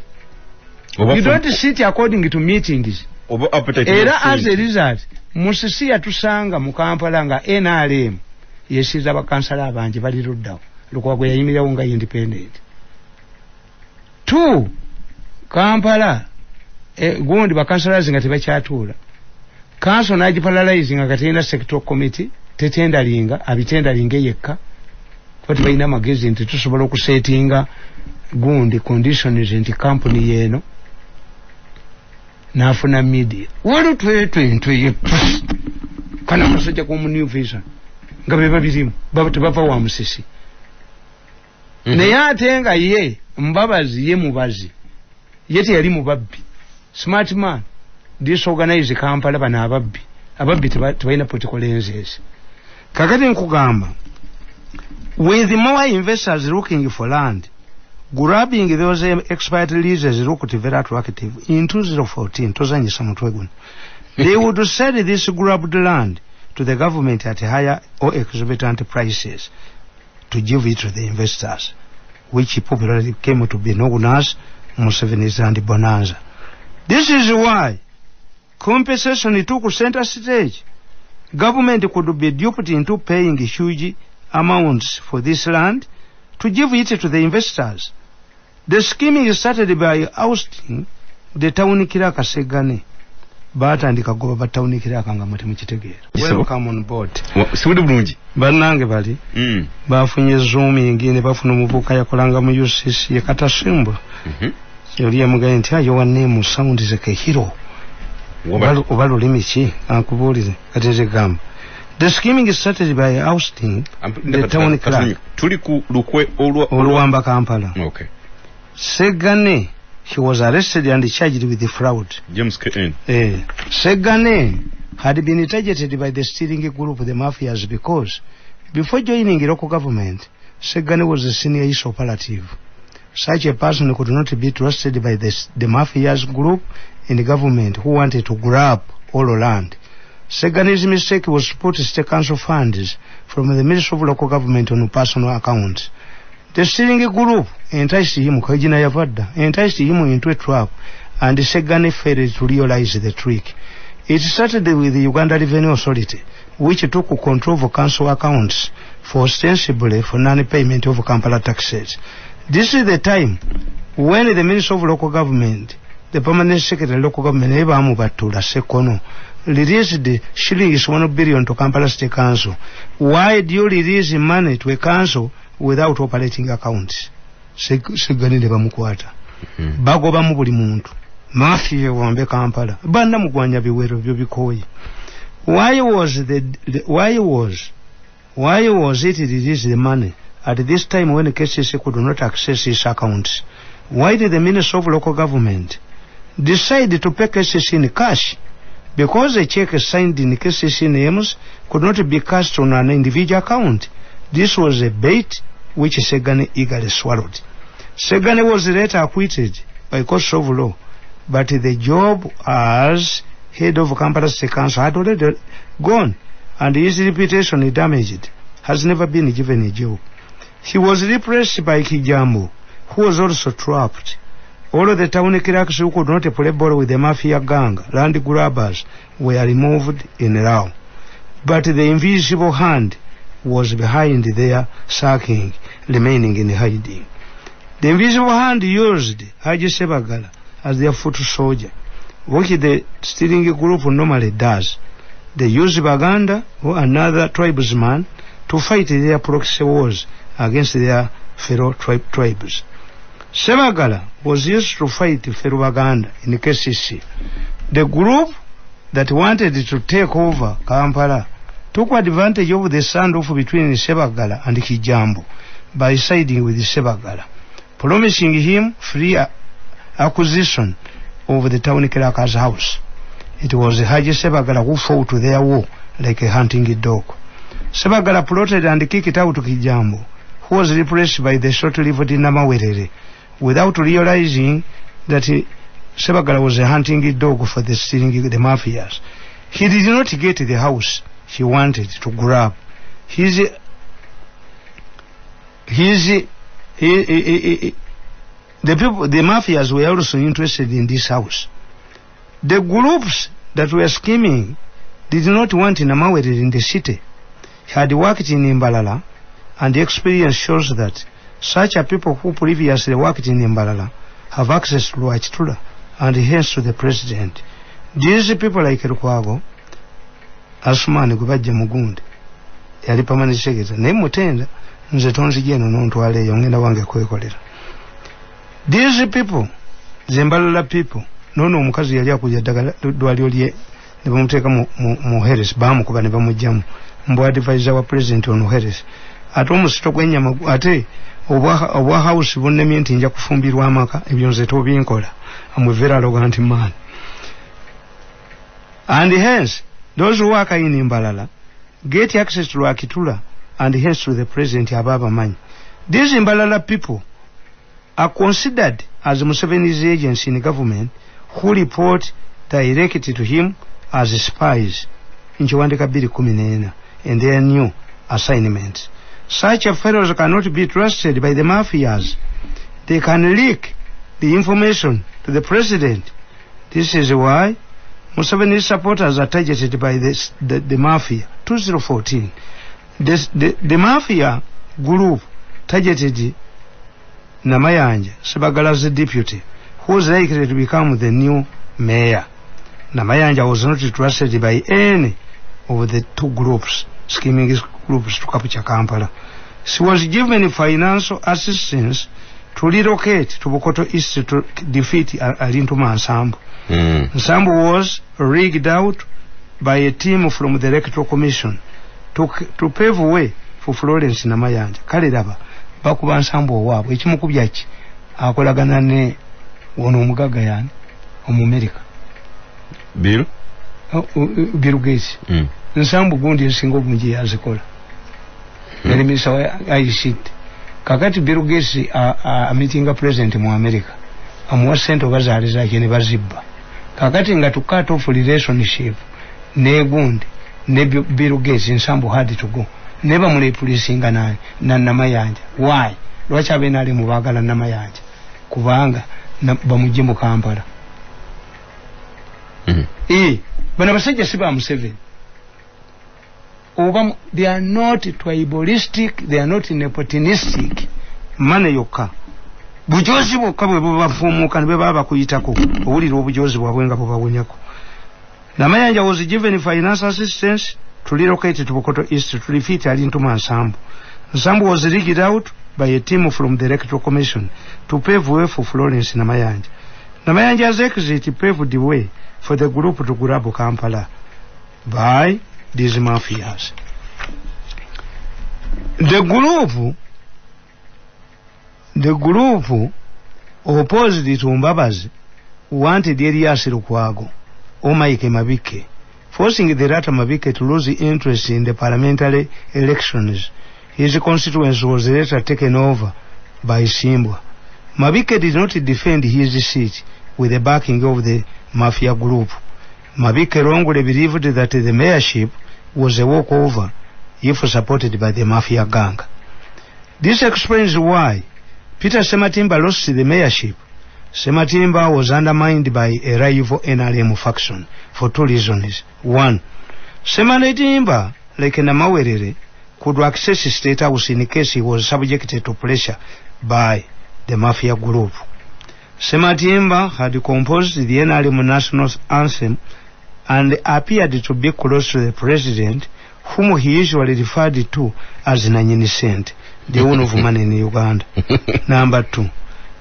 You don't sit according to meetings. Era as a result, Musisi yatusanga mu Kampala nga NRM yesiza abakansala abangi bali luddawo. Lukwago yayimirirawo nga independent. Two, Kampala gundi bakansala nga tebakyatuula. Council n'agiparalyze nga terina sector committee, tetendalinga, abitendalinga yekka. Kuba tebalina amagezi nti tusobola okusetinga gundi conditions nti company yeeno n'afuna media. Waliwo twetwe kana akasajja k'omu New Vision nga be babirimu tebava wa Musisi. Naye ate nga ye Mbabazi ye mubazi, ye teyali mubabbi. Smart man, disorganize Kampala bano ababbi. Ababbi tebalina political lenses. Kakati nkugamba, with more investors looking for land, grabbing those expired leases looked very attractive. In 2014, tozanyisa mutwe guno, they would sell this grabbed land to the government at higher or exorbitant prices to give it to the investors, which popularly came to be known as Museveni's land bonanza. This is why compensation took center stage. Government could be duped into paying huge amounts for this land to give it to the investors. The scheming started by ousting the town clerk Segane. Batandika goba ba town clerk nga mwe temukitegeera. Welcome on board. Siwudi bulungi. Bannange bali bafunye zooming ne bafuna omuvubuka yakolanga mu UCC ye Katasimba. Yali yamugambye nti your name sounds like a hero. Oba lulimi ki ankubuulire kati nze gamba. The scheming started by ousting the town clerk. Tuli ku lukwe oluwamba Kampala. Okay. Segane, he was arrested and charged with the fraud. James KN. Segane had been targeted by the stealing group, the mafias, because before joining the local government, Segane was a senior ISO operative. Such a person could not be trusted by the mafias group in the government who wanted to grab all land. Segane's mistake was to put state council funds from the Ministry of Local Government on personal accounts. The stealing group enticed him, enticed him into a trap, and Segane failed to realize the trick. It started with the Uganda Revenue Authority, which took control of council accounts for ostensibly for non-payment of Kampala taxes. This is the time when the Minister of Local Government, the Permanent Secretary of Local Government, Abraham Batula Sekono, released the shillings 1 billion to Kampala State Council. Why do you release money to a council without operating accounts? Segane ne bamukwata. Bagobamu buli muntu. Mafia wambe Kampala. Banda mugwanya biwero byo bikoye. Why was it released the money at this time when KCC could not access his accounts? Why did the Minister of Local Government decide to pay KCC in cash? Because a check signed in KCC names could not be cashed on an individual account. This was a bait which Segane eagerly swallowed. Segane was later acquitted by court of law, but the job as head of Kampala State Council had already gone, and his reputation damaged, has never been given a job. He was replaced by Kijambo, who was also trapped. All of the town clerks who could not play ball with the mafia gang, land grabbers, were removed in Rao. But the invisible hand was behind their sacking, remaining in hiding. The invisible hand used Haji Sebagala as their foot soldier, what the stealing group normally does. They use Baganda or another tribesman to fight their proxy wars against their fellow tribes. Sebagala was used to fight fellow Baganda in KCC. The group that wanted to take over Kampala took advantage of the standoff between Sebagala and Kijambo by siding with Sebagala, promising him free acquisition of the town clerk's house. It was Haji Sebagala who fought their war like a hunting dog. Sebagala plotted and kicked out Kijambo, who was replaced by the short-lived Namawerere, without realizing that Sebagala was a hunting dog for the stealing the mafias. He did not get the house he wanted to grab. The people, the mafias were also interested in this house. The groups that were scheming did not want Namawerere in the city. He had worked in Mbalala, and the experience shows that such a people who previously worked in Mbalala have access to Rwakitura and hence to the president. These people like Lukwago, Asumani gwe mugundi, yali permanent secretary, naye mutenda nze tonzija eno n'ontwala eyo ngenda wange kwekolera. These people, the Mbalala people, nono omukazi yali akuja ddagala ddwaliro lye ne bamuteeka mu health, baamukuba ne bamugjamu mbu advisor wa president ono health. Ate omusito gw'ennyama ate obwa house bunnemye nti nja kufumbirwa amaka, ebyo nze tobinkola. I'm a very arrogant man. And hence, those who work in Mbalala get access to Rwakitura and hence to the president Ababa Manyi. These Mbalala people are considered as Museveni's agents in government who report directly to him as spies in Kiwandika 2014 in their new assignments. Such fellows cannot be trusted by the mafias. They can leak the information to the president. This is why Museveni's supporters are targeted by the mafia. 2014. The mafia group targeted Namayanja, Sebagala's deputy, who was likely to become the new mayor. Namayanja was not trusted by any of the two groups, scheming groups to capture Kampala. She was given financial assistance to relocate to Bukoto East to defeat Alintuma Nsambu. Nsambu was rigged out by a team from the Electoral Commission to pave way for Florence Namayanja. Kale laba bakuba Nsambu owaabwe ekimukubya ki akolagana ne ono omugagga yani Omumerika Bill Bill Gates. Nsambu gundi ensinga obungi yazikola. Yali minisita wa ICT. Kakati Bill Gates amitinga president mu America amuwa ssente oba zaali zaki ne bazibba. Kakati nga to cut off relationship ne gundi ne Bill Gates, Nsambu had to go. Ne bamureplacinga nani na Namayanja. Why? Lwaki abenali mu baagala Namayanja? Kubanga bamugye mu Kampala. Bano abasajja si ba Museveni. Oba they are not tribalistic, they are not nepotistic. Mane yokka. Bujozi bwokka bwe bubafuumuka ne bwe baba bakuyitako, owulira obujozi bwabwe nga bubawonyako. Namayanja was given financial assistance to relocate to Bukoto East to defeat Alintuma Nsambu. Nsambu was rigged out by a team from the Electoral Commission to pave way for Florence Namayanja. Namayanja's exit paved the way for the group to grab Kampala by these mafias. The group opposed to Mbabazi wanted Erias Lukwago or Mike Mabike, forcing the latter Mabike to lose interest in the parliamentary elections. His constituency was later taken over by Simbwa. Mabike did not defend his seat with the backing of the mafia group. Mabike wrongly believed that the mayorship was a walkover if supported by the mafia gang. This explains why Peter Sematimba lost the mayorship. Sematimba was undermined by a rival NRM faction for two reasons. One, Sematimba, like Namawerere, could access State House in case he was subjected to pressure by the mafia group. Sematimba had composed the NRM national anthem and appeared to be close to the president, whom he usually referred to as Nanyini Sente, the owner of money in Uganda. Number two,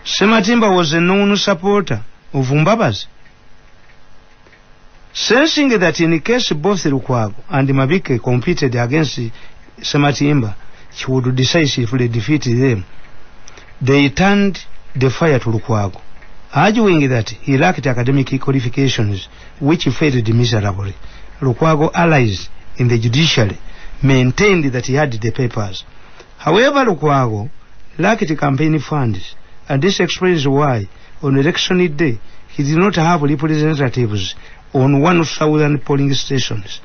Sematimba was a known supporter of Mbabazi. Sensing that in case both Lukwago and Mabike competed against Sematimba, he would decisively defeat them. They turned the fire to Lukwago, arguing that he lacked academic qualifications, which failed miserably. Lukwago allies in the judiciary maintained that he had the papers. However, Lukwago lacked campaign funds, and this explains why on election day he did not have representatives on 1,000 polling stations.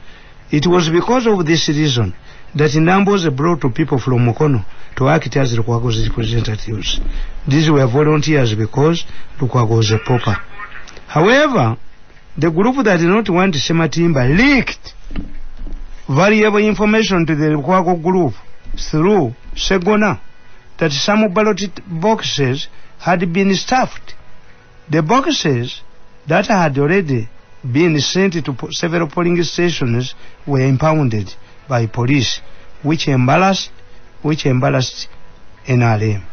It was because of this reason that Nambooze brought to people from Mukono to act as Lukwago's representatives. These were volunteers because Lukwago was a pauper. However, the group that did not want Sematimba leaked valuable information to the Lukwago group through Segona that some ballot boxes had been stuffed. The boxes that had already been sent to several polling stations were impounded by police, which embarrassed NRM.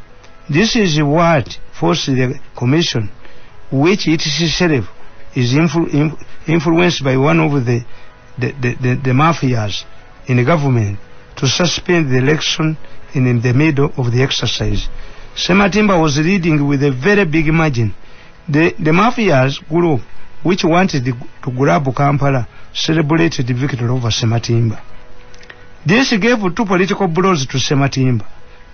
This is what forced the commission, which itself is influenced by one of the mafias in the government, to suspend the election in the middle of the exercise. Sematimba was leading with a very big margin. The mafias group, which wanted to grab Kampala, celebrated the victory over Sematimba. This gave two political blows to Sematimba.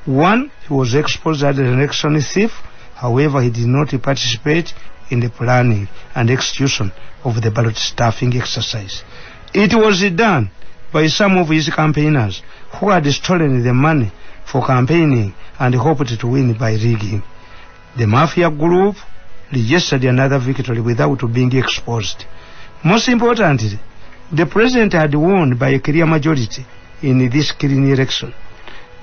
One, he was exposed as an election thief. However, he did not participate in the planning and execution of the ballot stuffing exercise. It was done by some of his campaigners who had stolen the money for campaigning and hoped to win by rigging. The mafia group registered another victory without being exposed. Most importantly, the president had won by a clear majority in this clean election.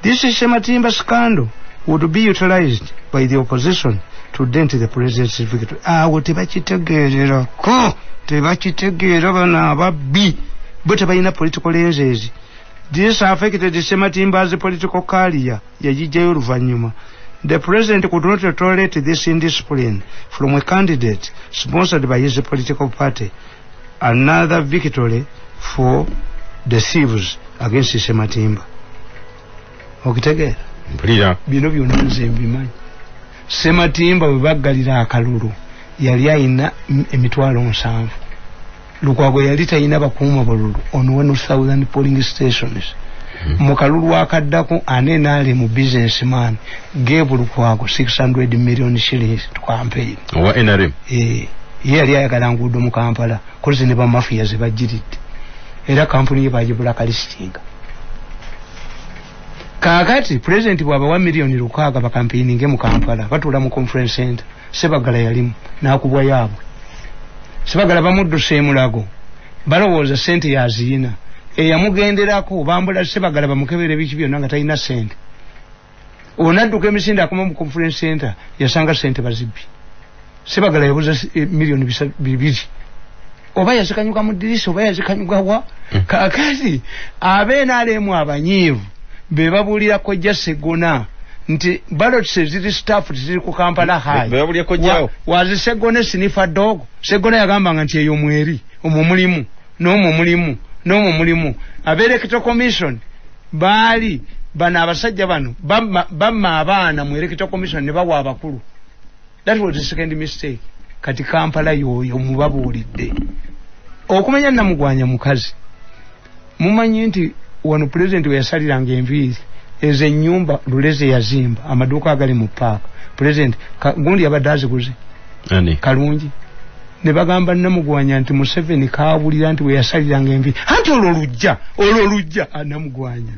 This Sematimba scandal would be utilized by the opposition to dent the president's victory. Awo tebakitegeererako, tebakitegeera bano ababbi, bo tebalina political lenses. This affected Sematimba's political career, yagijjayo oluvannyuma. The president could not tolerate this indiscipline from a candidate sponsored by his political party. Another victory for the thieves against Sematimba. Okitegeera? Mpulira. Bino byonna nze mbimanyi. Sematimba bwe baggalira akalulu yali ayina 700,000. Lukwago yali talina bakuuma bululu on 1,000 polling stations. Mu kalulu akaddako anenale mu businessman gave Lukwago 600 million shillings to campaign. Owa NRM? Ye yali ayagala nguudo mu Kampala, kozi ne bamafiya ze bagiridde. Era kampuni ye bagibula kalistinga. Kaakati president bw'abawa 6 million bakampeininge mu Kampala, batuula mu conference center. Sebagala yalimu n'akubwa yaabwe. Sebagala bamudduse emulago, balowooza sente yaziyina. Eyamugenderako bambula Sebagala bamukebere biki byonna nga talina sente. Onadduka emisinde akoma mu conference center, yasanga sente bazibbi. Sebagala yabuza 2 million. Oba yazikanyuka mu ddirisa oba yazikanyuka wa. Kaakati ab'NRM abanyiivu be babuulira Kojja Segona nti ballots eziri staffed ziri ku Kampala High. Be kojjaawo. Wazi Segona sniff a dog. Segona yagambanga nti eyo mweri, omwo mulimu, n'omwo mulimu, n'omwo mulimu. Ab'Electoral Commission baali bano abasajja bano bamma abaana mu Electoral Commission ne bawa abakulu. That was the second mistake. Kati Kampala yoyo mubabuulidde. Okumanya Namugwanya mukazi. Mumanyi nti wano president we yasaliranga enviiri ezo ennyumba Luleze yazimba amaduuka agali mu paaka. President gundi yabadde aziguze Kalungi. Ne bagamba Namugwanya nti Museveni kaabulira nti we yasaliranga enviiri anti olwo lujja Namugwanya.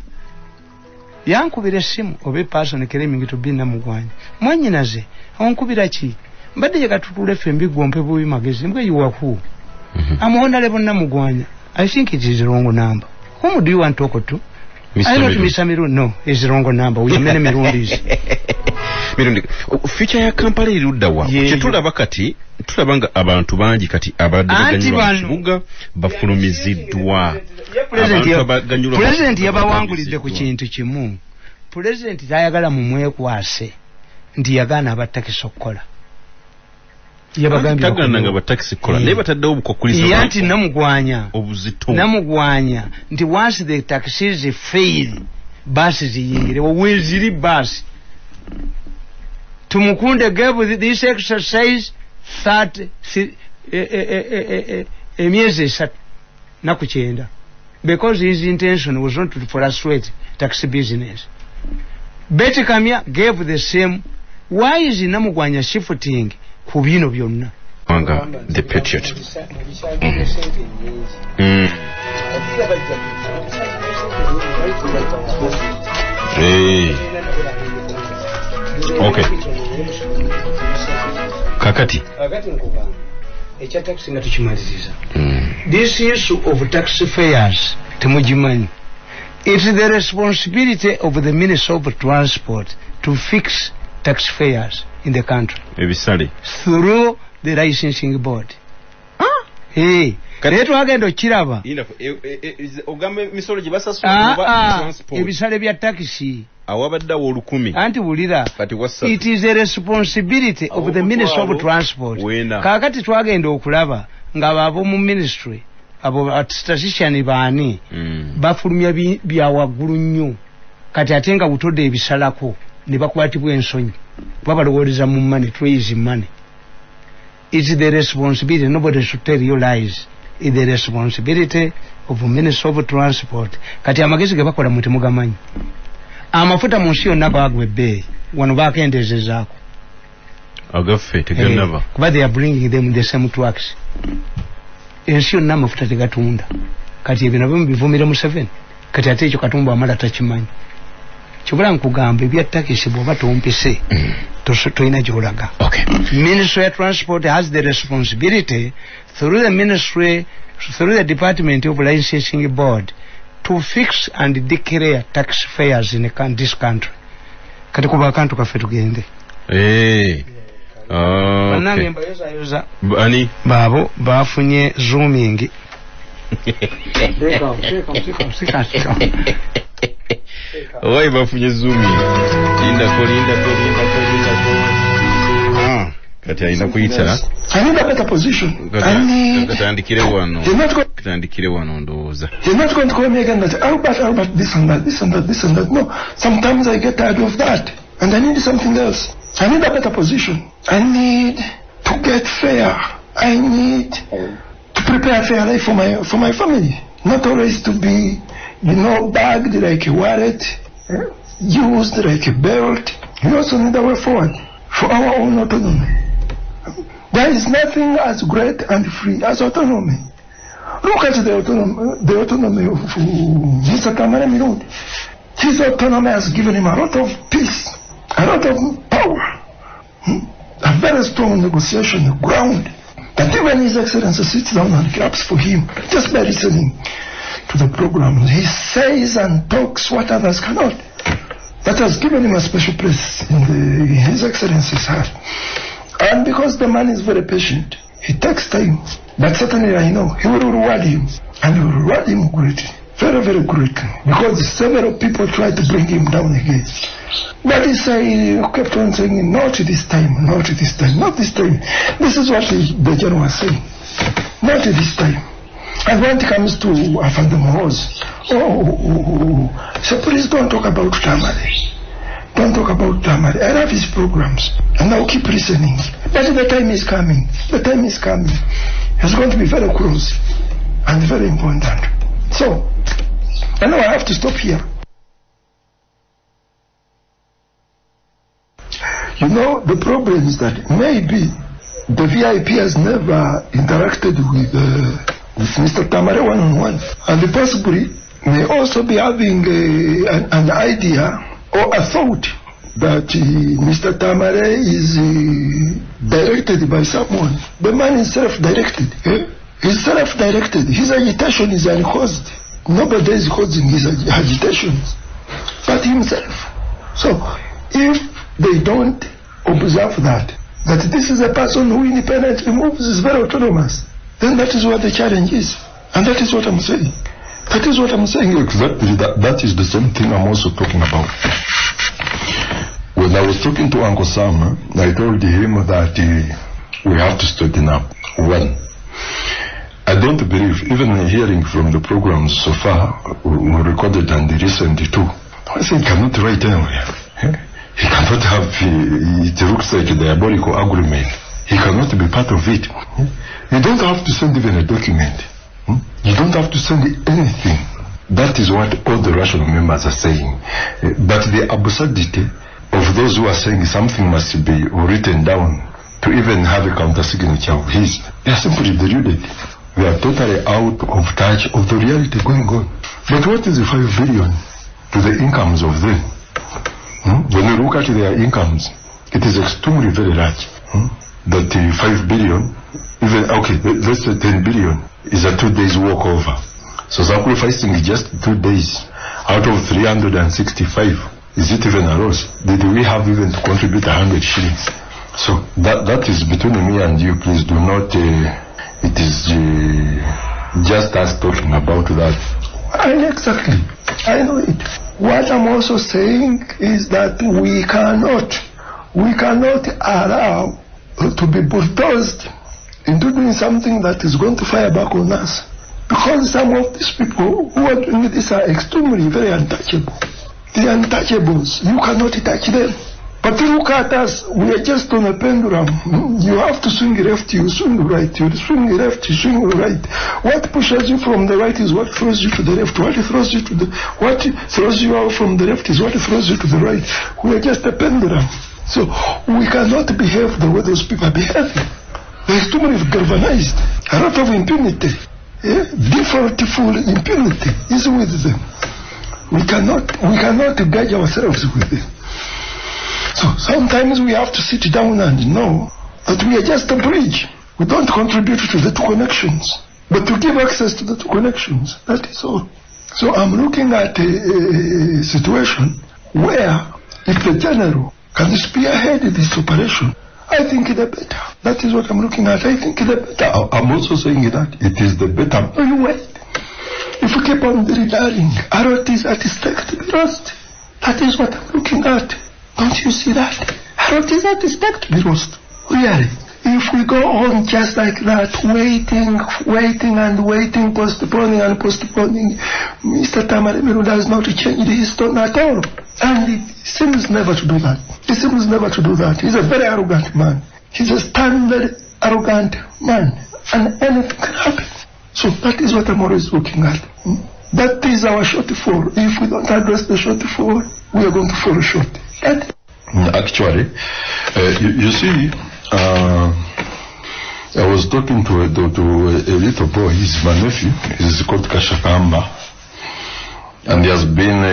Yankubira essimu oba person claiming to be Namugwanya. Mwannyinaze onkubira ki? Mbadde yakatutule ffe embigwo mpe bubi magezi mbwe yuwaku. I'm honorable Namugwanya. I think it is wrong number. Whom do you want to talk to? Mr. I not Mr. Mirundi. No, it's the wrong number. We have many Mirundis. Mirundi, future ya Kampala erudda wa? Kye tulaba kati, tulaba nga abantu bangi kati abadde baganyulwa mu kibuga bafulumiziddwa. President yabawangulidde ku kintu kimu. President tayagala mumwekwase nti yagaana abatakisi okukola. Yabagambye tagana nga batakisi kola naye bataddewo obukokulizo. Anti Namugwanya obuzito. Namugwanya nti once the taxis fail, basi ziyingire weziri basi. Tumukunde gave this exercise 30 emyezi 3 naku 9. Because his intention was not to frustrate taxi business. Betty Kamya gave the same. Why is Namugwanya shifting ku bino byonna? The Patriot. Hey. Okay. Kakati. Ekya taxi nga tukimaliriza. This issue of taxi fares temugimanyi. It is the responsibility of the Minister of Transport to fix tax fares in the country. Ebisale. Through the licensing board. Huh? Hey. Leto agenda okiraba. Ogamba emisolo gye basasula oba transport. Ebisale bya taxi. Awabadde awo 1000. Anti wulira. It is a responsibility of the Minister of Transport. Kaakati twagenda okulaba nga abo mu ministry abo statistician baani bafulumya bya waggulu nnyo. Kati ate nga butodde ebisalako ne bakwatibwa ensonyi. Babalowooleza mu money, trace money. It's the responsibility, nobody should tell you lies. It's the responsibility of Minister of Transport. Kati amagezi ge bakola mu temugamanyi. Amafuta mu nsi yonna gaagwa ebbeeyi, wano bakendeezezaako. Agaffe tegannava. Kuba they are bringing them the same trucks. Ensi yonna amafuta tegatunda. Kati ebyo nabyo mubivumira Museveni. Kati ate ekyo Katumba amala takimanyi. Kibula nkugamba ebya takisi bw'oba tompise tolina gy'olaga. Okay. Ministry of Transport has the responsibility through the ministry, through the Department of Licensing Board to fix and declare tax fares in this country. Kati kuba akantu kaffe tugende. Bannange mbayozayoza. Ani? Baabo bafunye zooming. Oi bafunye zooming. Lindako. Kati alina kuyita. I need a better position. I need. Katandikire wano ndowooza. You're not going to call me again that Albert, this and that, this and that, this and that. No, sometimes I get tired of that and I need something else. I need a better position. I need to get fair. I need to prepare a fair life for my family. Not always to be, you know, bagged like a wallet, used like a belt. We also need a way forward for our own autonomy. There is nothing as great and free as autonomy. Look at the autonomy of Mr. Tamale Mirundi. His autonomy has given him a lot of peace, a lot of power, a very strong negotiation ground. That even His Excellency sits down and claps for him just by listening to the program. He says and talks what others cannot. That has given him a special place in His Excellency's heart. And because the man is very patient, he takes time. But certainly I know he will reward him. And he will reward him greatly. Very, very greatly. Because several people tried to bring him down again. But he kept on saying, not this time, not this time, not this time. This is what the general was saying. Not this time. And when it comes to Afande Muhoozi, so please don't talk about Tamale. Don't talk about Tamale. I love his programs, and I'll keep listening. But the time is coming. The time is coming. It's going to be very close and very important. So, I know I have to stop here. You know, the problem is that maybe the VIP has never interacted with Mr. Tamale one-on-one, and possibly may also be having an idea or a thought that Mr. Tamale is directed by someone. The man is self-directed. Eh? He's self-directed. His agitation is uncaused. Nobody is causing his agitations but himself. So if they don't observe that this is a person who independently moves, is very autonomous, then that is what the challenge is. And that is what I'm saying. That is what I'm saying. Exactly. That is the same thing I'm also talking about. When I was talking to Uncle Sam, I told him that we have to straighten up. One, I don't believe, even hearing from the programs so far, we recorded and listened to, I said he cannot write anywhere. He cannot have, it looks like a diabolical agreement. He cannot be part of it. You don't have to send even a document. You don't have to send anything. That is what all the rational members are saying. But the absurdity of those who are saying something must be written down to even have a countersignature of his, they are simply deluded. They are totally out of touch of the reality going on. But what is the 5 billion to the incomes of them? When you look at their incomes, it is extremely very large. That 5 billion, even, okay, let's say 10 billion, is a 2 days walk over. So sacrificing just 2 days out of 365, is it even a loss? Did we have even to contribute 100 shillings? So that is between me and you. Please do not, it is just us talking about that. Exactly. I know it. What I'm also saying is that we cannot allow to be bulldozed into doing something that is going to fire back on us. Because some of these people who are doing this are extremely very untouchable. The untouchables, you cannot touch them. But look at us, we are just on a pendulum. You have to swing left, you swing right, you swing left, you swing right. What pushes you from the right is what throws you to the left. What throws you to the, what throws you out from the left is what throws you to the right. We are just a pendulum. So we cannot behave the way those people are behaving. They're extremely galvanized. A lot of impunity. Yeah? Default full impunity is with them. We cannot gauge ourselves with them. So sometimes we have to sit down and know that we are just a bridge. We don't contribute to the two connections, but to give access to the two connections. That is all. So I'm looking at a situation where if the general can spearhead this operation, I think the better. That is what I'm looking at. I think the better. I'm also saying that it is the better. No, you wait. If we keep on dilly-dallying, a lot is at stake to be lost. That is what I'm looking at. Don't you see that? A lot is at stake to be lost. Really. If we go on just like that, waiting, waiting and waiting, postponing and postponing, Mr. Tamale Mirundi does not change his tone at all. And he seems never to do that. He seems never to do that. He's a very arrogant man. He's a standard arrogant man. And anything can happen. So that is what I'm always looking at. That is our shortfall. If we don't address the shortfall, we are going to fall short. That Actually, you see, I was talking to a little boy. He's my nephew. He's called Kashakamba. And he has been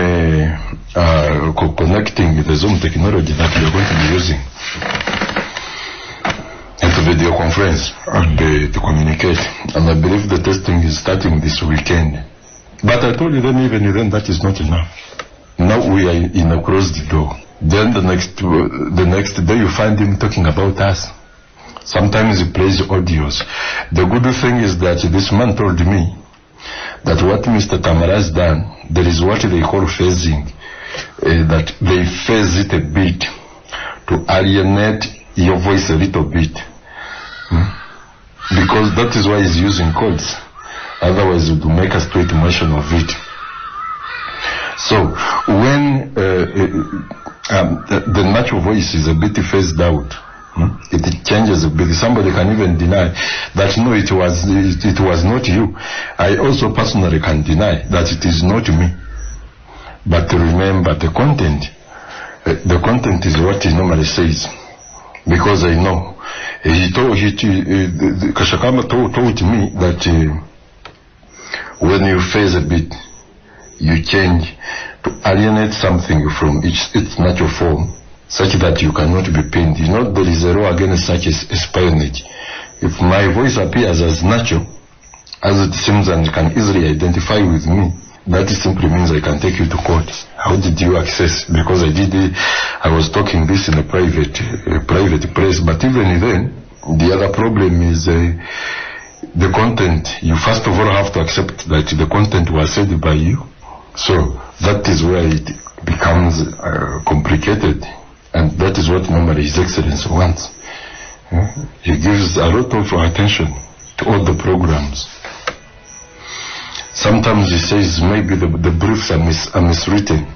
connecting the Zoom technology that we are going to be using into video conference and to communicate. And I believe the testing is starting this weekend. But I told you then, even then, that is not enough. Now we are in a closed door. Then the next day you find him talking about us. Sometimes he plays audios. The good thing is that this man told me that what Mr. Tamale has done, there is what they call phasing, that they phase it a bit to alienate your voice a little bit. Because that is why he's using codes. Otherwise, it would make a straight motion of it. So when the natural voice is a bit phased out, it changes a bit. Somebody can even deny that no, it was not you. I also personally can deny that it is not me. But remember the content. The content is what he normally says, because I know he told Kashakama told me that when you phase a bit, you change to alienate something from its natural form, such that you cannot be pinned. You know, there is a law against such espionage. If my voice appears as natural, as it seems, and can easily identify with me, that simply means I can take you to court. How did you access? Because I did it, I was talking this in a private place. But even then, the other problem is the content. You first of all have to accept that the content was said by you. So that is where it becomes complicated. And that is what normally His Excellency wants. He gives a lot of attention to all the programs. Sometimes he says maybe the briefs are miswritten,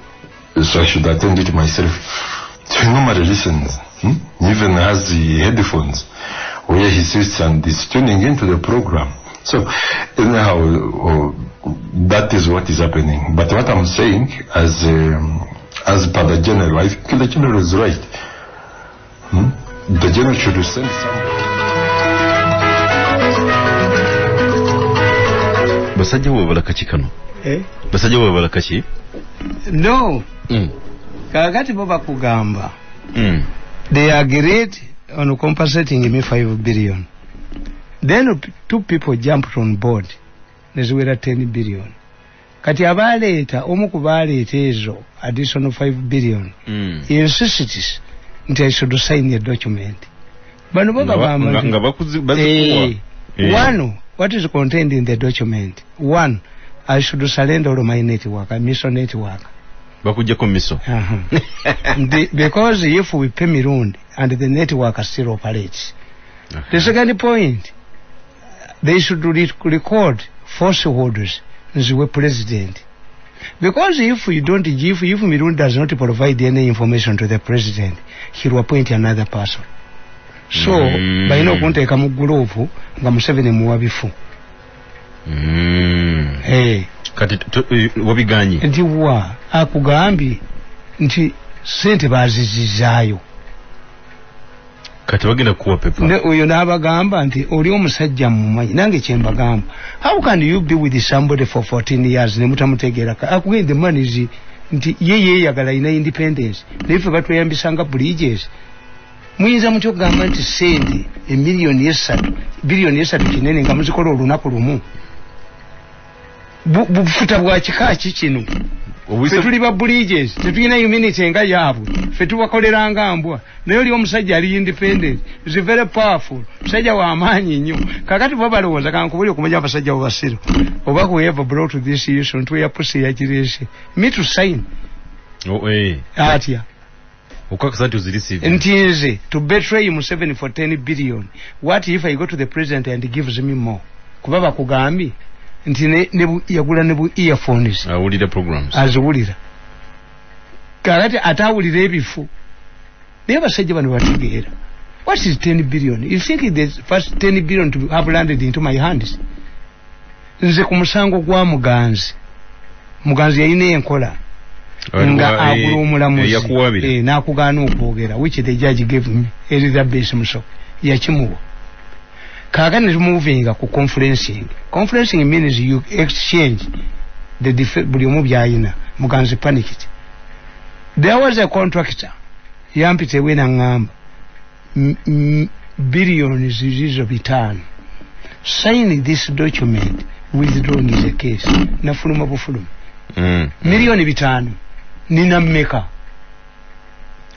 so I should attend it myself. So he normally listens. He even has the headphones where he sits and is tuning into the program. So anyhow, that is what is happening. But what I'm saying, as per the general, I think the general is right. The general should send somebody. Basajja bo babala kaki kano? Basajja bo babala kaki? No. Kakati bo bakugamba. They agreed on compensating me 5 billion. Then two people jumped on board. Neziwera 10 billion. Kati abaleeta omu ku baleeta ezo additional 5 billion. Insisted nti I should sign a document. Bano bagamba nga bazikuwa. One, what is contained in the document? One, I should surrender all my network, a mission network. Bakujjako miso. Because if we pay Mirundi and the network still operates. The second point, they should record falsehoods nziwe president. Because if you don't give, if Mirundi does not provide any information to the president, he will appoint another person. So, balina okunteeka mu group nga Museveni muwa bifu. Kati wabiganye. Nti wa akugambye nti sente bazizizaayo. Kati bagenda kuwa pepa. Ne oyo n'abagamba nti oli omusajja mumanyi nange kye mbagamba. How can you be with somebody for 14 years ne mutamutegeera? Akugambye the man is nti ye yeeyagala ina independence. Naye ffe batweyambisanga bridges. Muyinza mutyo okugamba nti sente emiliyoni 3 biliyoni 3 kinene nga muzikola olunaku lumu. Bufuta bwa kika ki kino? Ffe tuli ba bridges, tetulina immunity nga yaabwe. Ffe tubakoleranga mbwa. Naye oli omusajja ali independent, is very powerful. Musajja wa amaanyi nnyo. Kakati bo balowooza kankubuli okumanya abasajja bo basiru. Oba whoever brought this issue nti ya pussy yagireese. Me to sign. Atya. Okakasa nti ozireceive. Nti nze to betray Museveni for 10 billion. What if I go to the president and he gives me more? Kuba bakugambye nti yagula ne bu earphones. Awulira programs. Aziwulira. Kakati atawulira ebifu. Naye abasajja bano bategeera. What is 10 billion? You think the first 10 billion to have landed into my hands? Nze ku musango gwa Muganzi. Muganzi yalina enkola. Nga agula omulamuzi. N'akugaana okwogera, which the judge gave me. Elizabeth Musoke. Yakimuwa. Kakati ne tumuvinga ku conferencing. Conferencing means you exchange the buli omu by'alina. Muganzi panicked. There was a contractor. Yampita ewe n'aŋŋamba billions zizo 5. Sign this document withdrawing the case. Nafuluma bufuluma. Milioni 5 nina mmeka?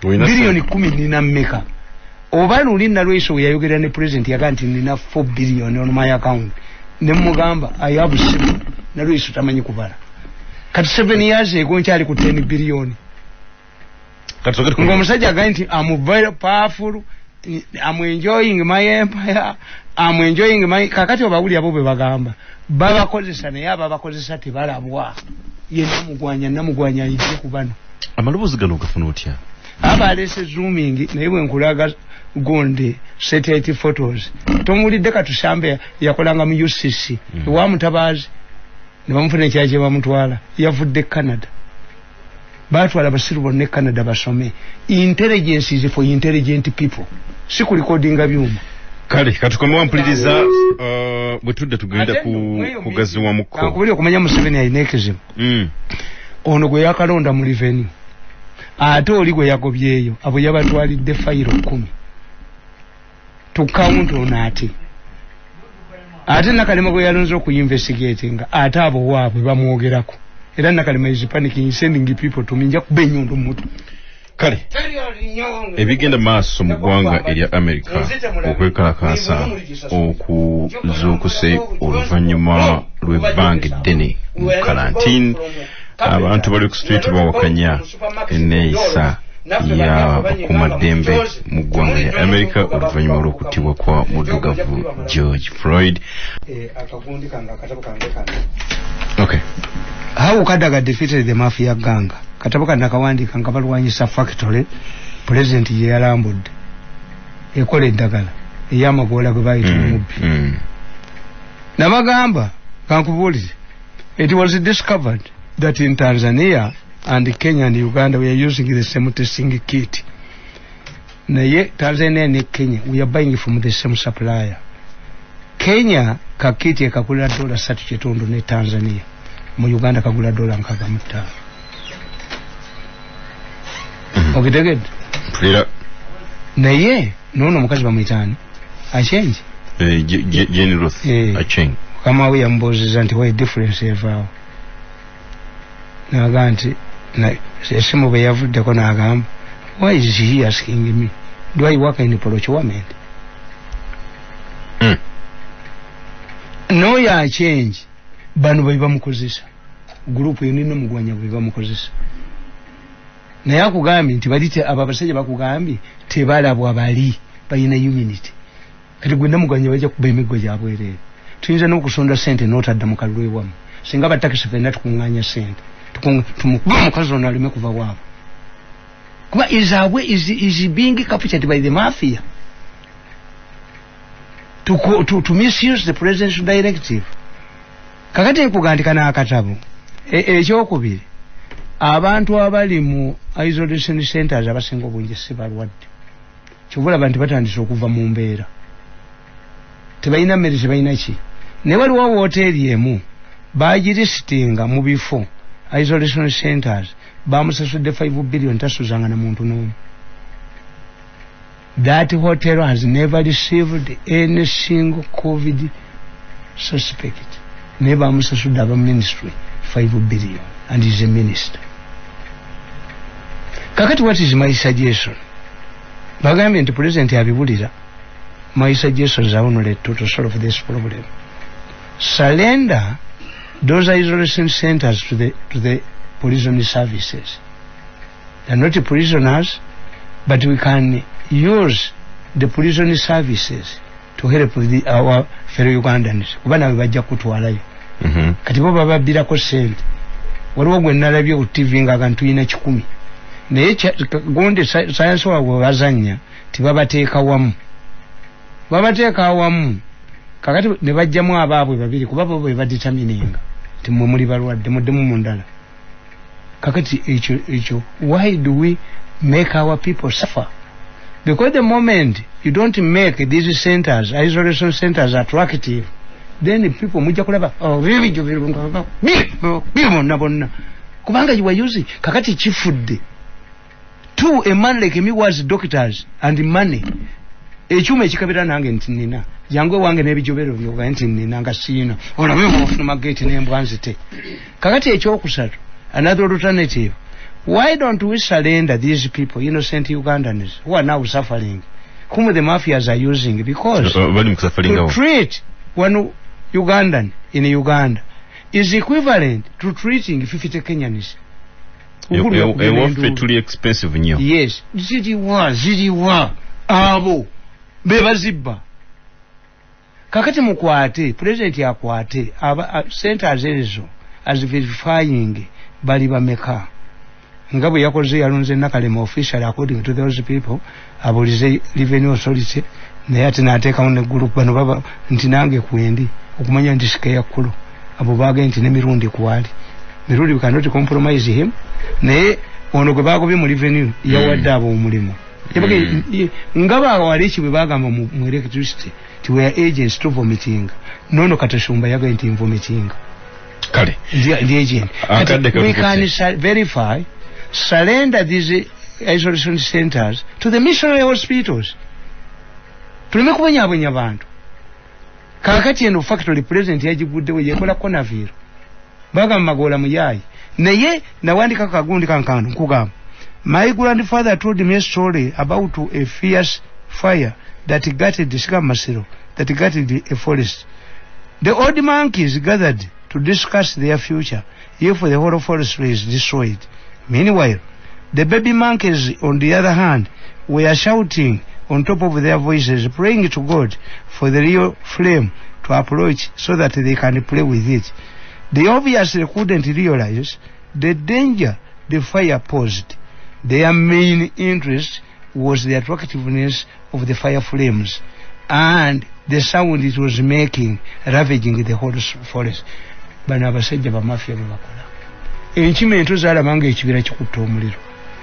Bilioni 10 nina mmeka? Oba luli Nalweyiso we yayogera ne president yaga nti nina 4 billion on my account. Ne mugamba I have 7. Nalweyiso tamanyi kubala. Kati 7 years ago nkyali ku 10 billion. Ng'omusajja agambye nti I'm very powerful, I'm enjoying my empire, I'm enjoying my. Kakati obawuli abo bwe bagamba babakozesa naye ababakozesa tebalabwa. Ye namugwanya ayijje ku bano. Amaloboozi gano ogafuna otya? Aba aleese zooming naye bwe nkulaga gundi satellite photos. Tomuwulidde Katushambe yakolanga mu UCC ewa Mutabaazi ne bamufuna ekirala kye bamutwala, yavudde Canada. Batwala abasiru bonna e Canada basome. Intelligence is for intelligent people. Si kulikodinga byuma. Kale katukome wampuliriza bwe tudda tugenda kugaziwa mukko. Kankubuli okumanya Museveni alina ekizibu. Ono gwe yakalonda mu revenue. Ate oli gwe yagobyeyo abo yabatwalidde fayiro 10. To count on ate. Ate Nakalema gwe yalonze okuinvestigatinga ate abo waabwe bamwogerako. Era Nakalema is panicking, sending people to me nja kuba ennyondo mu mutwe. Kale ebigenda maaso mu ggwanga erya America okwekalakaasa okuzuukuse oluvannyuma lw'ebbanga eddene mu kalantiini. Abantu bali ku street bawakanya enneeyisa y'abakuumaddembe mu ggwanga lya America oluvannyuma lw'okuttibwa kwa muddugavu George Floyd. Okay. How Kadaga defeated the mafia gang. Katabo nakawandiika nga balwanyisa factory president ye yalambudde ekola eddagala ey'amagoola gwe bayita omubbi. Nabagamba kankubuulire, it was discovered that in Tanzania and Kenya and Uganda we are using the same testing kit. Naye Tanzania ne Kenya we are buying from the same supplier. Kenya kakiti ekagula $3.5 ne Tanzania. Mu Uganda kagula $65. Okitegedde? Mpulira. Naye nono omukazi bamuyitaani Aceng. Jane Ruth Aceng. Mukama we yambuuzizza nti why difference evaawo. N'agamba nti esimu bwe yavuddeko n'agamba why is he asking me? Do I work in procurement? N'oyo Aceng bano bwe bamukozesa gurupu yo nina mugwanya bwe bamukozesa. Naye akugambye nti bali abo abasajja bakugambye tebalabwa bali balina immunity. Kati gwe namugwanya bajja kuba emiggo gyabwereere. Tuyinza n'okusonda ssente n'otadda mu kalulu ewamu. Singa batakisi ffenna tukuŋŋaanya ssente tumukuba omukazi ono aleme kuva waabwe. Kuba is being captured by the mafia to misuse the presidential directive. Kakati nkuga nti kano akatabo ekyokubiri abantu abali mu isolation centers abasinga obungi si balwadde. Kyova olaba nti batandise okuva mu mbeera. Tebalina mmere, tebalina ki. Naye waliwo wooteeri emu bagirisitinga mu bifo isolation centers bamusasudde 5 billion tasuzanga na muntu n'omu. That hotel has never received any single COVID suspect. Naye bamusasudde aba ministry 5 billion and is a minister. Kakati what is my suggestion? Bagambye nti president abibulira. My suggestions are only to solve this problem. Surrender those isolation centers to the prison services. They are not prisoners, but we can use the prison services to help our fellow Ugandans. Kuba nawe bajja kutwalayo. Kati bo bababbirako ssente. Waliwo gwe nalabye ku TV nga ntuyina 100. Naye gundi science waabwe bazannya tibabateeka wamu. Babateeka awamu. Kakati ne bajjamu abaabwe babiri kuba bo be badetermininga nti mmwe muli balwadde muddemu mu ndala. Kakati ekyo why do we make our people suffer? Because the moment you don't make these centers, isolation centers attractive, then people mujja kulaba bonna bonna kubanga you are using kakati kifudde. Two, a man like me was doctors and money. Ekyuma ekikabira nange nti nina jangu wange n'ebijobero byoga nti nina nga siina olabe ofuna gate n'embwa nzite. Kakati ekyokusatu, another alternative, why don't we surrender these people, innocent Ugandans who are now suffering, whom the mafias are using, because to treat one Ugandan in Uganda is equivalent to treating 50 Kenyans. Ewaffe tuli expensive nnyo. Yes, ziriwa abo bebazibba. Kakati mukwate, president yakwate centers ezo as verifying bali bameka. Nga bwe yakoze yalonze Nakalema official according to those people abulize revenue authority, naye ate n'ateekawo ne group bano baba nti nange kwendi okumanya nti sikeya kkulu abo baage nti ne Mirundi kwali. Mirundi we cannot compromise him. Naye ono gwe bagobye mu revenue yawadde abo omulimu. Nga bawaliki bwe bagamba mu electricity ti we are agents to vomiting. Nono Katashumba yagaye nti vomiting. Kale. The agent. We can verify, surrender these isolation centers to the missionary hospitals. Tuleme kubonyabonya bantu. Kakati eno factory president yagiguddewo yekola Konaviro. Bagamba Magola muyayi. Naye nawandika kagundi kankano nkugamba. My grandfather told me a story about a fierce fire that gutted Masiro, that gutted a forest. The old monkeys gathered to discuss their future if the whole forest is destroyed. Meanwhile, the baby monkeys, on the other hand, were shouting on top of their voices, praying to God for the real flame to approach so that they can play with it. They obviously couldn't realize the danger the fire posed. Their main interest was the attractiveness of the fire flames and The sound it was making, ravaging the whole forest. Bano abasajja bamafia bwe bakola. Enkima ento zaalabanga ekibira kikutta omuliro,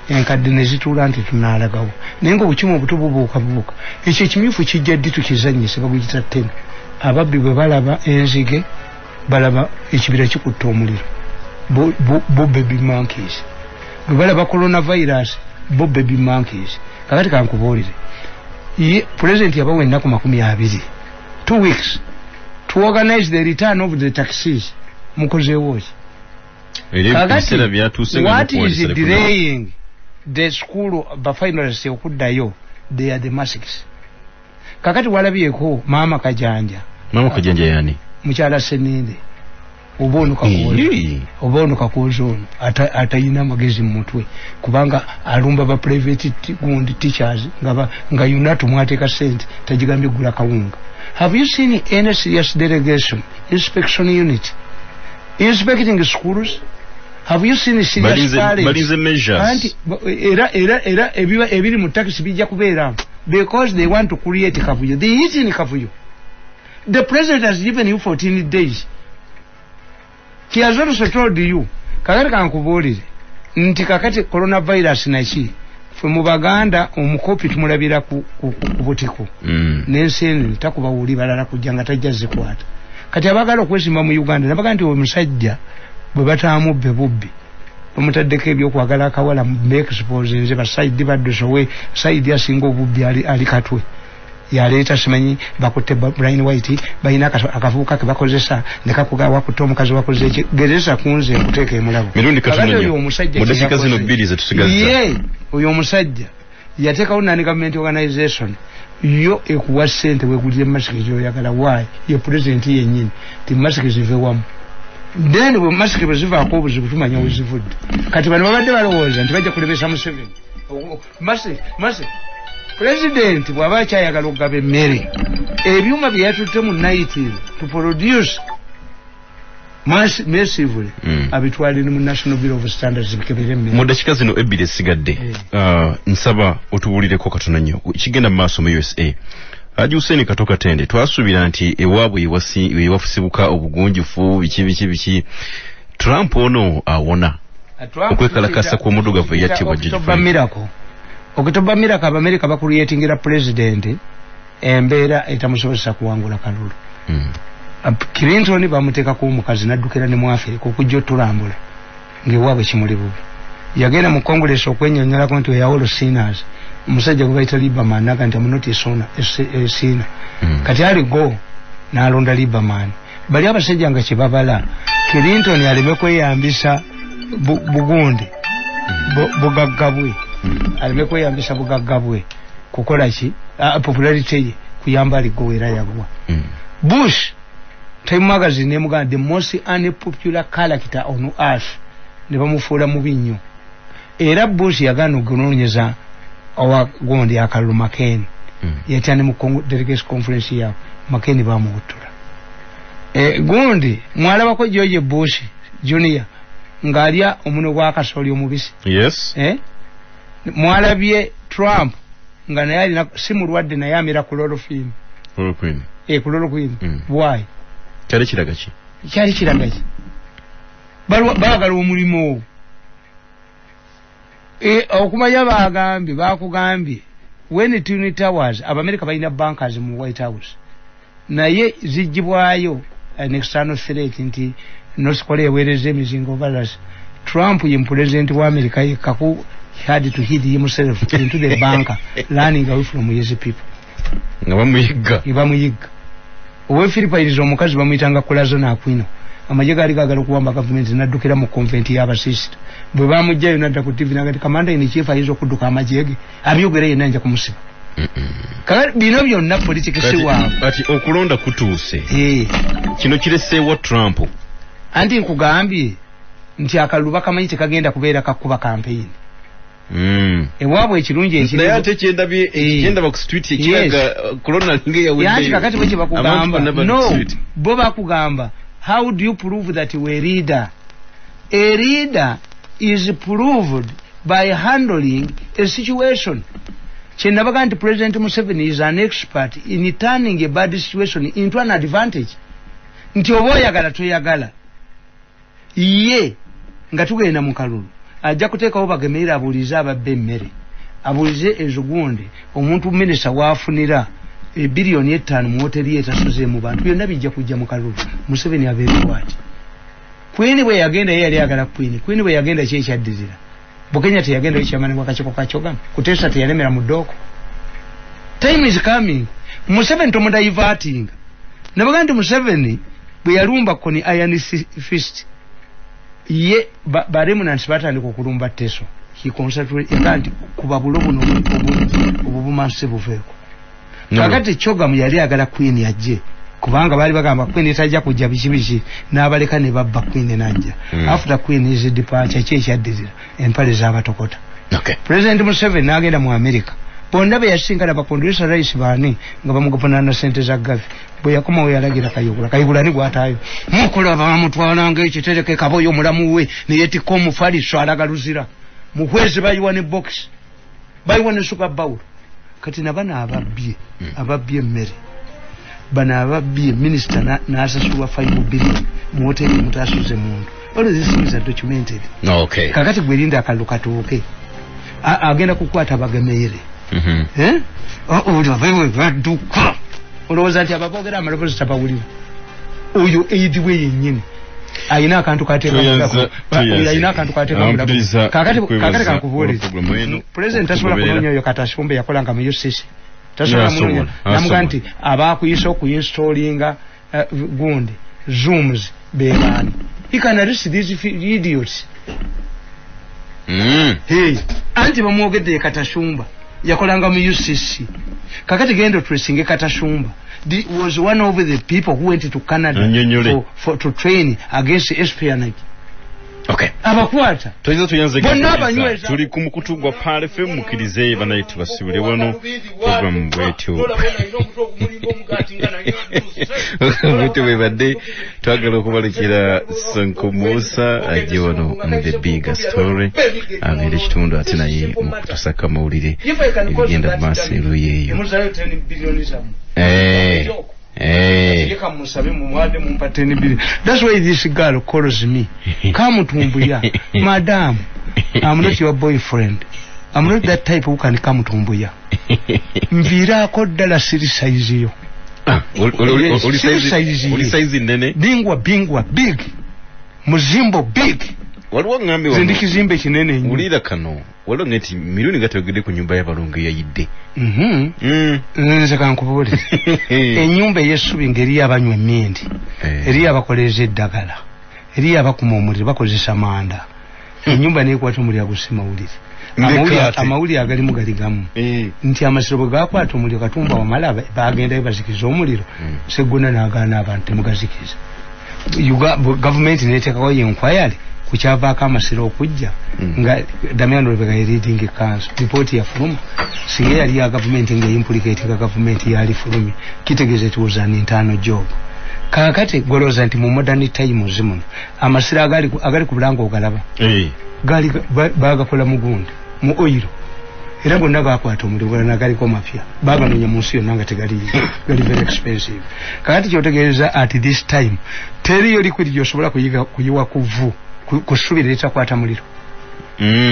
enkadde ne zituula nti tunaalagawo, naye nga obukima obuto bubuuka bubuuka. Ekyo ekimyufu kijja ddi tukizannyise? Baguyita ttena. Ababbi bwe balaba enzige, balaba ekibira kikutta omuliro, bo baby monkeys. Bwe balaba coronavirus, bo baby monkeys. Kakati kankubuulire, ye president yabawa ennaku 20, 2 weeks to organize the return of the taxis. Mukozeewo ki? Kakati what is delaying the school bafinalists okuddayo? They are the masks. Kakati walabyeko maama Kajanja? Maama Kajanja yani? Mukyala Seninde, oba ono Kakooza, oba ono Kakooza ono atayina amagezi mu mutwe, kubanga alumba ba private gundi teachers nga UNATU mwateeka sente tagigambye gula kawunga. Have you seen any serious delegation inspection unit inspecting schools? Have you seen serious parents? Measures. Era era era ebiba ebiri mu taxi bijja kubeera because they want to create kavuyo. They eat in kavuyo. The president has given you 14 days. He has also told you, kakati kankubuulire nti kakati coronavirus naki, ffe mu Baganda omukopi tumulabira ku butiko n'ensenene takuba wuli balala kujja nga tajja zikwata. Kati abaagala okwesimba mu Uganda nabaga nti omusajja bwe bataamubbe bubbi, bamutaddeko ebyokwagala akawala expose nze basaidi baddusowe saidi asinga obubbi ali Katwe yaleeta, simanyi bakutte Brian White, balina akavubuka ke bakozesa ne kakuga wakutte omukazi wakoze eki gereza kunze nkuteeka emulabo. Oyo omusajja ye oyo omusajja yateekawo nani government organization yo ekuwa ssente wegulire masiki gyoyagala. Waayi ye pulezidenti yennyini ti masiki zive wamu, then bwe masiki bwe zivaako obuzibu tumanya we zivudde. Kati bano babadde balowooza nti bajja kulemesa Museveni. Masiki president bw'aba akyayagala okugaba emmere, ebyuma bye yatutte mu 90 to produce massively abitwale mu National Bureau of Standards bikebere emmere. Mu dakiika zino ebbiri esigadde, nsaba otubuulireko katono nnyo kigenda mu maaso mu USA. Haji Hussein Kato Katende twasuubira nti ewaabwe ewafusibuka obugunjufu biki biki biki, Trump ono awona okwekalakasa kw'omuddugavu eyattibwa George Floyd. October Miracle, Abamerika bakuliyetingira president embeera etamusobozesa kuwangula kalulu. Clinton bamuteekako omukazi n'addukira ne mu Afrika okujja otulambula ng'ewaabwe kimuli bubi. Yagenda mu Congress okwennyonnyolako nti we are sinners. Omusajja gwe bayita Lieberman naga nti am not a sinner. Kati aligo n'alonda Lieberman. Bali abasajja nga kye babala Clinton aleme kweyambisa bugundi bugagga bwe, aleme kweyambisa bugagga bwe kukola ki popularity ye kuyamba aligo era yagwa. Bush, Time magazine nemugamba the most unpopular character on earth, ne bamufuula mubi nnyo. Era Bush yagaana okunoonyeza owa gundi akalulu McCain. Yatya ne mu delegates conference yaabwe McCain bamuwuttula. Gundi mwalabako George Bush Junior ng'alya omunwe gwa kasooli omubisi? Yes. Mwalabye Trump nga naye alina si mulwadde naye amira chloroquine? Chloroquine. Chloroquine. Why? Kyali kiraga ki? Kyali kiraga ki? Baagala omulimu. Okumanya bagambye, bakugambye when Twin Towers, Abamerika balina bunkers mu White House, naye zijjibwayo an external threat nti North Korea eweereza emizinga oba Trump ye president wa America yekka who had to hid himself into the bunker running away from his people. Nga bamuyigga. Bamuyigga. Owe Philippines omukazi bamuyitanga Corazon Aquino, amagye gaali gaagala okuwamba gavumenti n'addukira mu convent y'abasisita. Bwe bamugjayo nadda ku TV nagati commander in chief ayinza okudduka amagye ge abyogera yenna nja kumusiba. Kakati bino byonna politics waabwe. Kati okulonda kutuuse, kino kireseewa Trump? Anti nkugambye nti akalulu bakamanyi tekagenda kubeera kakuba campaign. Ewaabwe ekirungi ekiri Naye ate kyendabye, kyendaba ku street ekiraga corona nga yaweddeyo. Anti kakati bwe kyebakugamba Abantu bonna bali ku no street. Bo bakugamba, how do you prove that you are a leader? A leader is proved by handling a situation. Kyenabaga nti President Museveni is an expert in turning a bad situation into an advantage. Nti oba oyagala toyagala, ye nga tugenda mu kalulu ajja kuteekawo Bagemeire abuulize ababba emmere, abuulize ezugunde omuntu minisita waafunira 5 biliyoni mu woteri etasuze mu bantu. Byonna bijja kujja mu kalulu. Museveni abeere bwati. Queen bwe yagenda, ye yali ayagala Queen. Queen bwe yagenda, ki ekyaddirira? Bukenya teyagenda chairman w'akakiiko ka CHOGM. Kuteesa teyalemera mu ddooko. Time is coming. Museveni tomudivertinga. Nabaga nti Museveni bwe yalumba Kony iron fist, ye ba remnants batandika okulumba Teso. He concentrate yaga nti kuba bulo buno obubumansi buveeko. Kakati CHOGM yali ayagala Queen ajje, kubanga baali bagamba Queen tajja kujja, biki biki, n'abaleka ne babba Queen najja. After Queen is departure, ki ekyaddirira? Empale z'abatokota. President Museveni n'agenda mu America, bonna be yasinkana, ba Condoleezza Rice, baani, nga bamugapunana sente za gavi. Bwe yakomawo yalagira Kayihura. Kayihura ni gwataayo mukulaba bamutwalanga ekitereke kaboyo omulamu we neyetikka omufaliso alaga Luzira. Muhwezi bayiwa ne box, bayiwa ne suka bawulo. Kati nabano ababbye, ababbye emmere, bano ababbye minisita n'asasulwa 5 billion mu hoteri mutasuze muntu. All these things are documented. Kakati gwerinda akalulu katuuke. Agenda kukwata Bagemeire. Eh? Oli badduka, olowooza nti ababoogera amaloboozi tabawulira? Oyo aide we yennyini ayina akantu kateeka, ayina akantu kateeka mulago. Kakati kankubuulire, President tasobola kunoonya oyo Katashumba yakolanga mu UCC. Tasobola munoonya namuga nti abakuyisa okuinstallinga gundi zooms bebaani. He can arrest these idiots. Hey, anti bamwogedde Katashumba yakolanga mu UCC. Kakati genda otracinge Katashumba. Was one of the people who went to Canada to train against espionage. Abakwata. Toyinza tuyanze. Bonna abanyweza. Tuli ku mukutu gwa Pearl FM. Mukkirize banaye tubasibule wano program bwetyo bwetyo bwebadde twagala okubalekera Sonko Musa ajje wano mu The Big Story, abeere ekitundu ate naye mu kutusaka mawulire ebigenda mu maaso eruyi eyo. Muzayo 10 billion zammwe. Leka musabe mumuwadde mumpa 10 billion. That's why this girl calls me, come to Mbuya. Madam, I'm not your boyfriend. I'm not that type who can come to Mbuya. Nviirako ddala, siri size yo. Ah, oli Siri size- size oli ye. Size nene. Bingwa, bingwa, big muzimbo, big. Waliwo ŋŋambe Nze ndi wano kizimbe kinene nnyo. Wulira kano, waliwo ŋŋe nti Mirundi nga tayogedde ku nyumba y'abalongo eyayidde. Nze kankubuulire, ennyumba ey'essubi ng'eriyo abanywa emmindi, eriyo abakoleeza eddagala, eriyo abakuma omuliro bakozesa manda, ennyumba nekwata omuliro agusimawulire. Ndekaate. Amawulire agalimu gali gamu nti amasiro bwe gakwata omuliro, Katumba Wamala bagendayo bazikiza omuliro. Seggona n'agaana abantu temugazikiza. Gavumenti neteekawo enquiry kukyavaako amasiro okujja, nga Damian Lubega ye leading counsel. Ripooti yafuluma. Singa yali ya gavumenti ngaeimplicatinga gavumenti, yali fulumye. Kitegeeza it was an internal job. Kaakati golowooza nti mu modern times muno amasiro agali ku Bulango ogalaba, gali bagakola mugundi mu oil, era gonna gakwata omuliro, galana galiko mapya, baganoonya mu nsi yonna nga tegaliyo, gali very expensive. Kakati kyotegeeza at this time teriyo liquid gyosobola kuyiwa ku vvu ku ssubi litakwata muliro.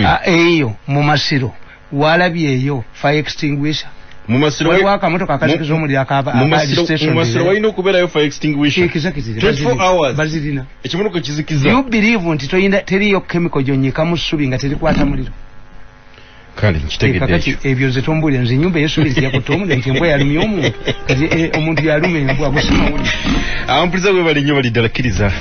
Ah, eyo mu masiro walabye eyo fire extinguisher? Mu masiro Waliwo akamotoka akazikiza omuliro akaba mu masiro walina okubeerayo fire extinguisher Exactly. 24 hours. Bazirina. Ekimotoka kizikiza. You believe nti toyinda, teriyo chemical gyonyikamu ssubi nga terikwata muliro? Kale nkitegedde. Kakati Ekyo ebyo nze tombuulira. Nze ennyumba ey'essubi nti yakutta omuliro, nti embwa yalumye omuntu. Kati omuntu yaluma embwa, gusimawulire. Abampuliza bwe bali nnyo bali ddala, kkiriza.